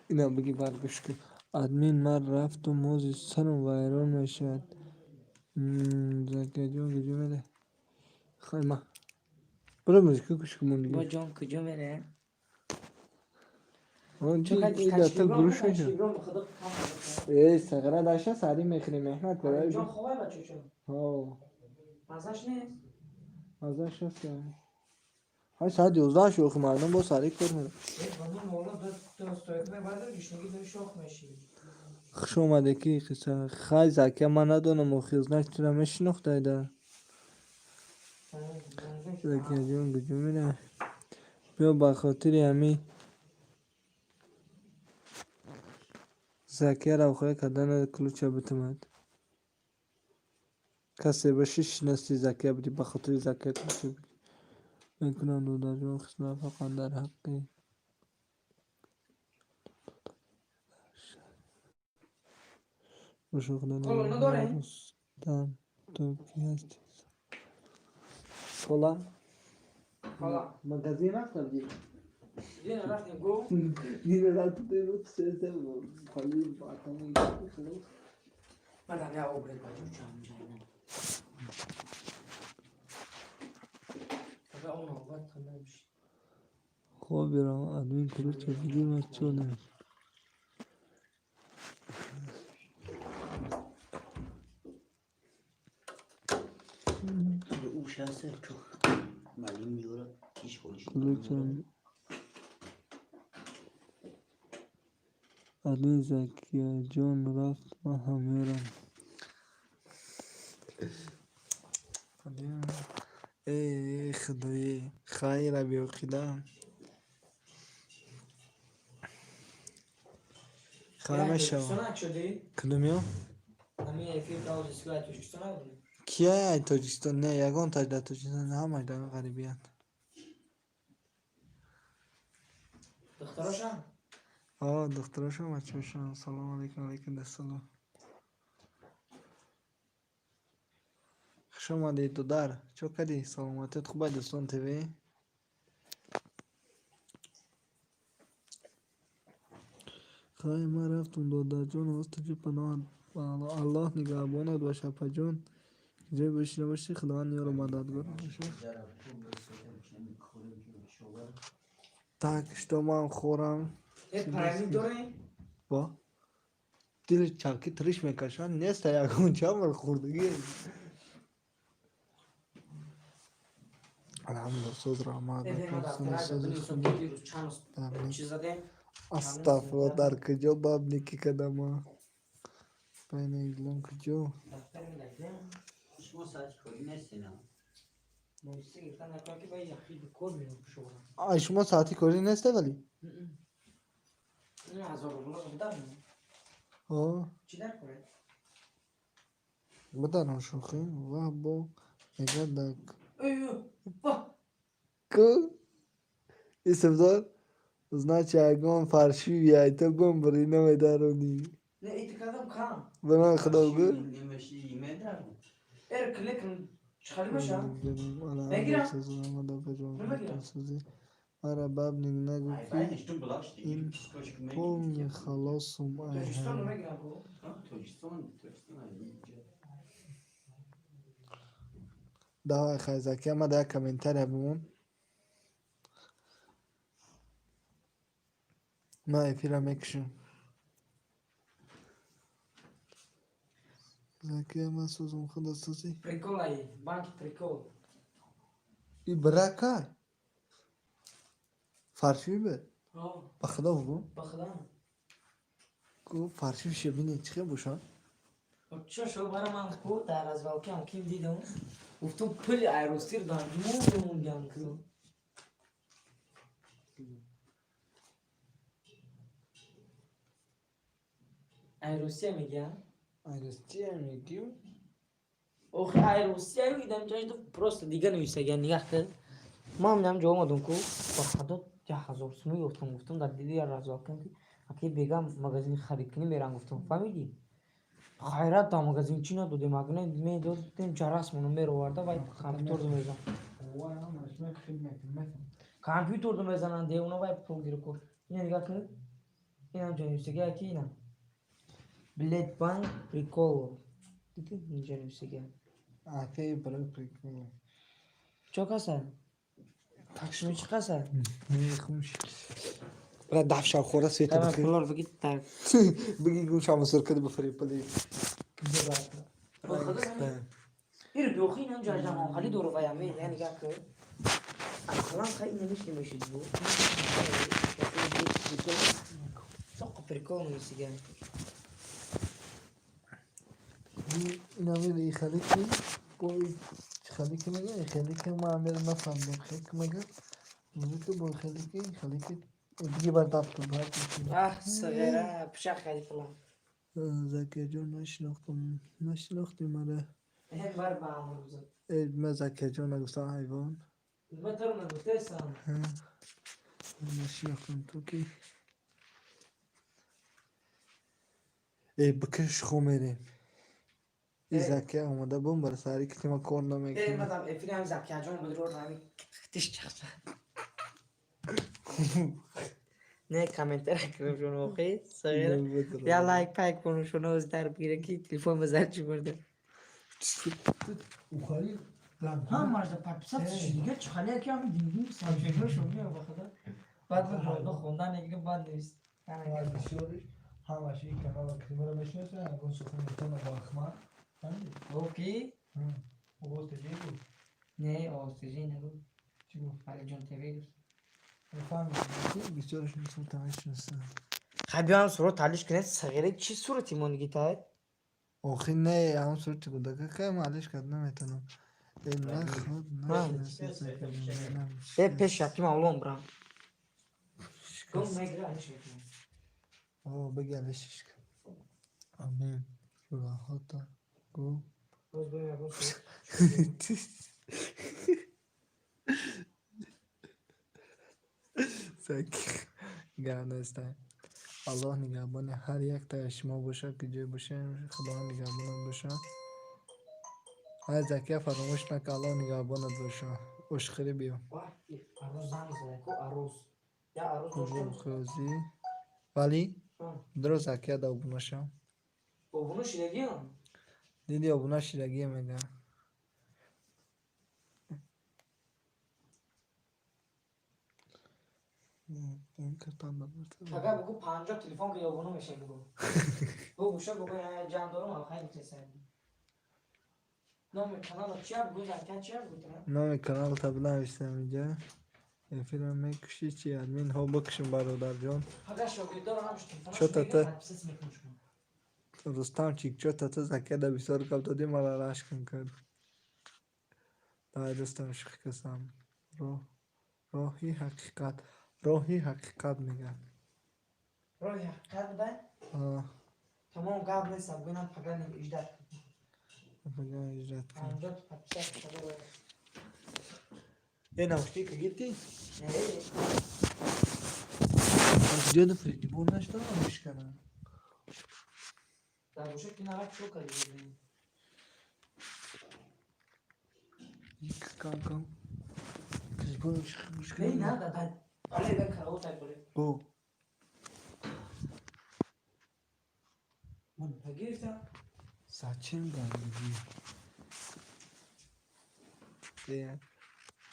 Ина биги, бар гӯш кун. Админ, ман рафтум, мози сарам вайрон мешавад. Закияҷон куҷо мере? Хай, ма. Бира музика гӯш кун Бо дига. ҷон куҷо мере? Он чи дафта гурӯш мешавад. Э, сағира даша сари мехӯри, меҳнат кара. Ҷон ховай, бачаҷон. Ҳо. Мазаш нест? Мазаш ҳаст. Ҳай, соат 11 шуд, охи мардум бо сари кор меравад. Хуш омадед, ки қисса. Хай, Закия, ман надонам, охи, значит, тура мешинохтайда. Закияҷон куҷо меравад? Биё, ба хотири ҳамин Закияро охира кардана ключа битумад. Касе боши, шиноси Закия будӣ, ба хотири Закия ключа бигир. Мекунам, додарҷон Хисрав, фақат дар ҳаққи боша, худо. Кола надорем? Рустам, ту кӣ ҳастӣ? Кола? Кола. Магазин рафта будӣ? Дина рафтем гу. Дина рафта се холи батони. Мадам я обрез бачаҷон ҷайна. Ага, он овард тамом шид. Хоб бирам, админ ключа бигир, ман чо намешавам. او شخص چون معلوم میاره کیش خودش. Ключа админ, Закияҷон рафт, ман ҳам мерам. Худои хайра биёқида. Хай мешава. Кудумё? Кия ай Тоҷикистон? Не, ягон таҷ дар Тоҷикистон, ҳамаш дар ғарибият. Духтарошам? О, духтарошам, бачаҳошам. Салому алайкум, алайкум ассалом. Хуш омадед, додар. Чо кардӣ? Саломатият хуб ай, Дӯстон ТВ? Хай, ман рафтум, додарҷон, ҳоз паноҳат Аллоҳ нигаҳбонат бош, апаҷон. Ҷое бошӣ набошӣ, Худованд ёру мададгор бошад. Так, что ман хӯрам? Бо? Дили чалки триш мекашад, неста ягон чамр хӯрдагӣ. Алҳамдулилла, соз раҳмат. Астағфирулло, дар куҷо бабники кардама? Байна иглом куҷо? Ай, шумо соати корӣ несте вале? Бидарам шӯхӣ. Ваҳ, бо мегӯяд дар ку исмдор, значит, ягон фаршиви ай ту бумбурӣ намедаронӣ. Ба ман Худо гӯ. Мара бабник нагӯ, ки ин полный халосум ай ҳам. Давай, хай, Закия, ма да як комментария бимон. Ман эфира мекушам. Закия, ман созум, худо созӣ. Прикол ай, банки прикол. И брака? Фаршиви бе? Ба худо бугӯ? Ба худо. Ку фаршивише бинед, чӣ хел бошад? Чо шо бара ман ку дар развалки ам ким дидам. Гуфтум пули айростир дан мундам ку. Айросия мегӯям? Айросия мегӯ? Охи айросия идам ҷашду просто дига нависагия нигаҳ кар. Ман ҳам ҷо омадам ку ба худо 1000 сумӣ ёфтам, гуфтам дар диди развалкам ки аки бегам магазини харидкунӣ мерам, гуфтам, фаҳмидӣ? Хайрат, дар магазин чӣ надодем, агне медодем, ҷарасмоно мероварда, вай компютерду мезан. Компютерду мезананд, девона, вай пул гиру ку. Ина нигаҳ кар. Инам ҷо нависагия ки ина. Билет банк прикол. Дидӣ инҷо нависагия. Акаи барои прикол. Чо каса? Шумо чӣ каса? Хумш. Бра дафша хӯра света бикун. Пулор бигӣ так. Бигӣ гум шама суркад бифри пули. Ир биохи инам ҷо ҷамон хали дору вая ме, я нигаҳ кар. Ақлан хай намешли мешид бу. Соқ прикол нависагия. Инамир ихали ки бо хали ки мега, хали ки ма амир нафаҳмидам, хел ки мега. Музыка бо хали ки, хали ки диги бар дафту бар. Аҳ, сағира, пишақ кардӣ фалон. Закияҷон, нашинохтам, нашинохтӣ мара. Бар ба амрӯза. Э, ма Закияҷон нагуфтам, ҳайвон. Ма туро нагуфтаистам. Нашинохтам ту ки. Э, бикиш, хо мерем. И Закия омада бум бар сари ки ма кор намекунам. Э, мадам эфири ҳами Закияҷон буд, ро ҳами тиш чахча. Не, комментария кунам шуно охи, сағира. Я лайк пайк кунам шуно оз дар бигира ки телефон ба зар чӣ бурда. Ҳамаш да подписаться шуд, дига чӣ халия ки ҳами дингим сообщениҳо шуд мео ба худо. Баъд бо хондан мегирам, баъд навис. Ҳамаш ин канала кримаро мешиносанд, ягон сухан гуфтана бо Ахмад. Фаҳмидӣ? Ки? Овоз ТЖ гуфт. Не, Овоз ТЖ нагуфт. Чӣ гуфт? Алиҷон ТВ гуфт. Фаҳмидам, бисёрашон сурата мешиносанд. Хай биём сурат талиш кунед, сағира, чӣ сурати мондагӣ тай? Охи не, ҳам сурати кӯдака кай ма алиш кард наметавонам. Наход. Э, пеш яки мавлон брам. Гум мегира, алиш мекунам. О, беги, алишиш. Амин. Раҳота. Гу. Боз бо ягон. Гап неста. Аллоҳ нигаҳбони ҳар яктаи шумо бошад, ки ҷой бошем, Худованд нигаҳбонат бошад. Ай, Закия, фаромӯш накун, Аллоҳ нигаҳбонат бошад. Ошхӯрӣ биё. Арӯз занг зада ку, арӯз. Я арӯз доштам. Хӯзи. Валӣ? Дро, Закия да обуна шав. Обуна шидагиам. Диди, обуна шидагие мега. Агар бугу 50 телефон ки обуна мешавӣ бугу. Бугу ша бугу ҷамъ дорум, алхай гуфтесам. Номи канала чия бугу, Закия чия бугу? Номи каналта бинависам инҷа. Эфирро мекушӣ чи, админ? Ҳо, бикушем, бародарҷон. Агар шогирдоро ҳамш телефонаш Чё-то мегирад, подписаться мекунам шумо. Рустамчик, чё-то ту Закияда бисёр гап додӣ, мара рашкам кард. Давай, дӯстам, шӯхӣ касам. Роҳи ҳақиқат. Роҳи ҳақиқат мегӯяд. Роҳи ҳақиқат будай? А. Тамом, гап нест, бугӯнам пага иждат. Пага иждат кун. 50 подписаться пага. Э, наушника гирифтӣ? Не. Куҷо фридибор нашта мешканам? Дар гӯша ки навак чӯ кардӣ? Кам кам. Фридибор. Не, на, да, да. Бале, да, караотай бале. О. Ман гирифтам. Зачем гангиди? Э,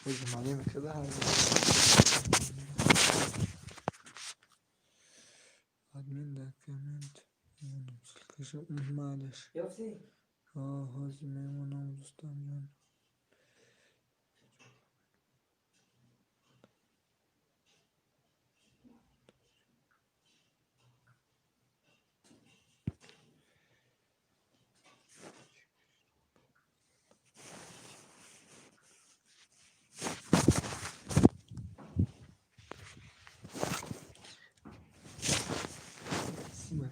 ози малим када ҳар. Админ дар коммент мемонам. Ссылкаша майлаш. Ёфтӣ? Ҳозир мемонам, Рустамҷон.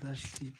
Подожди.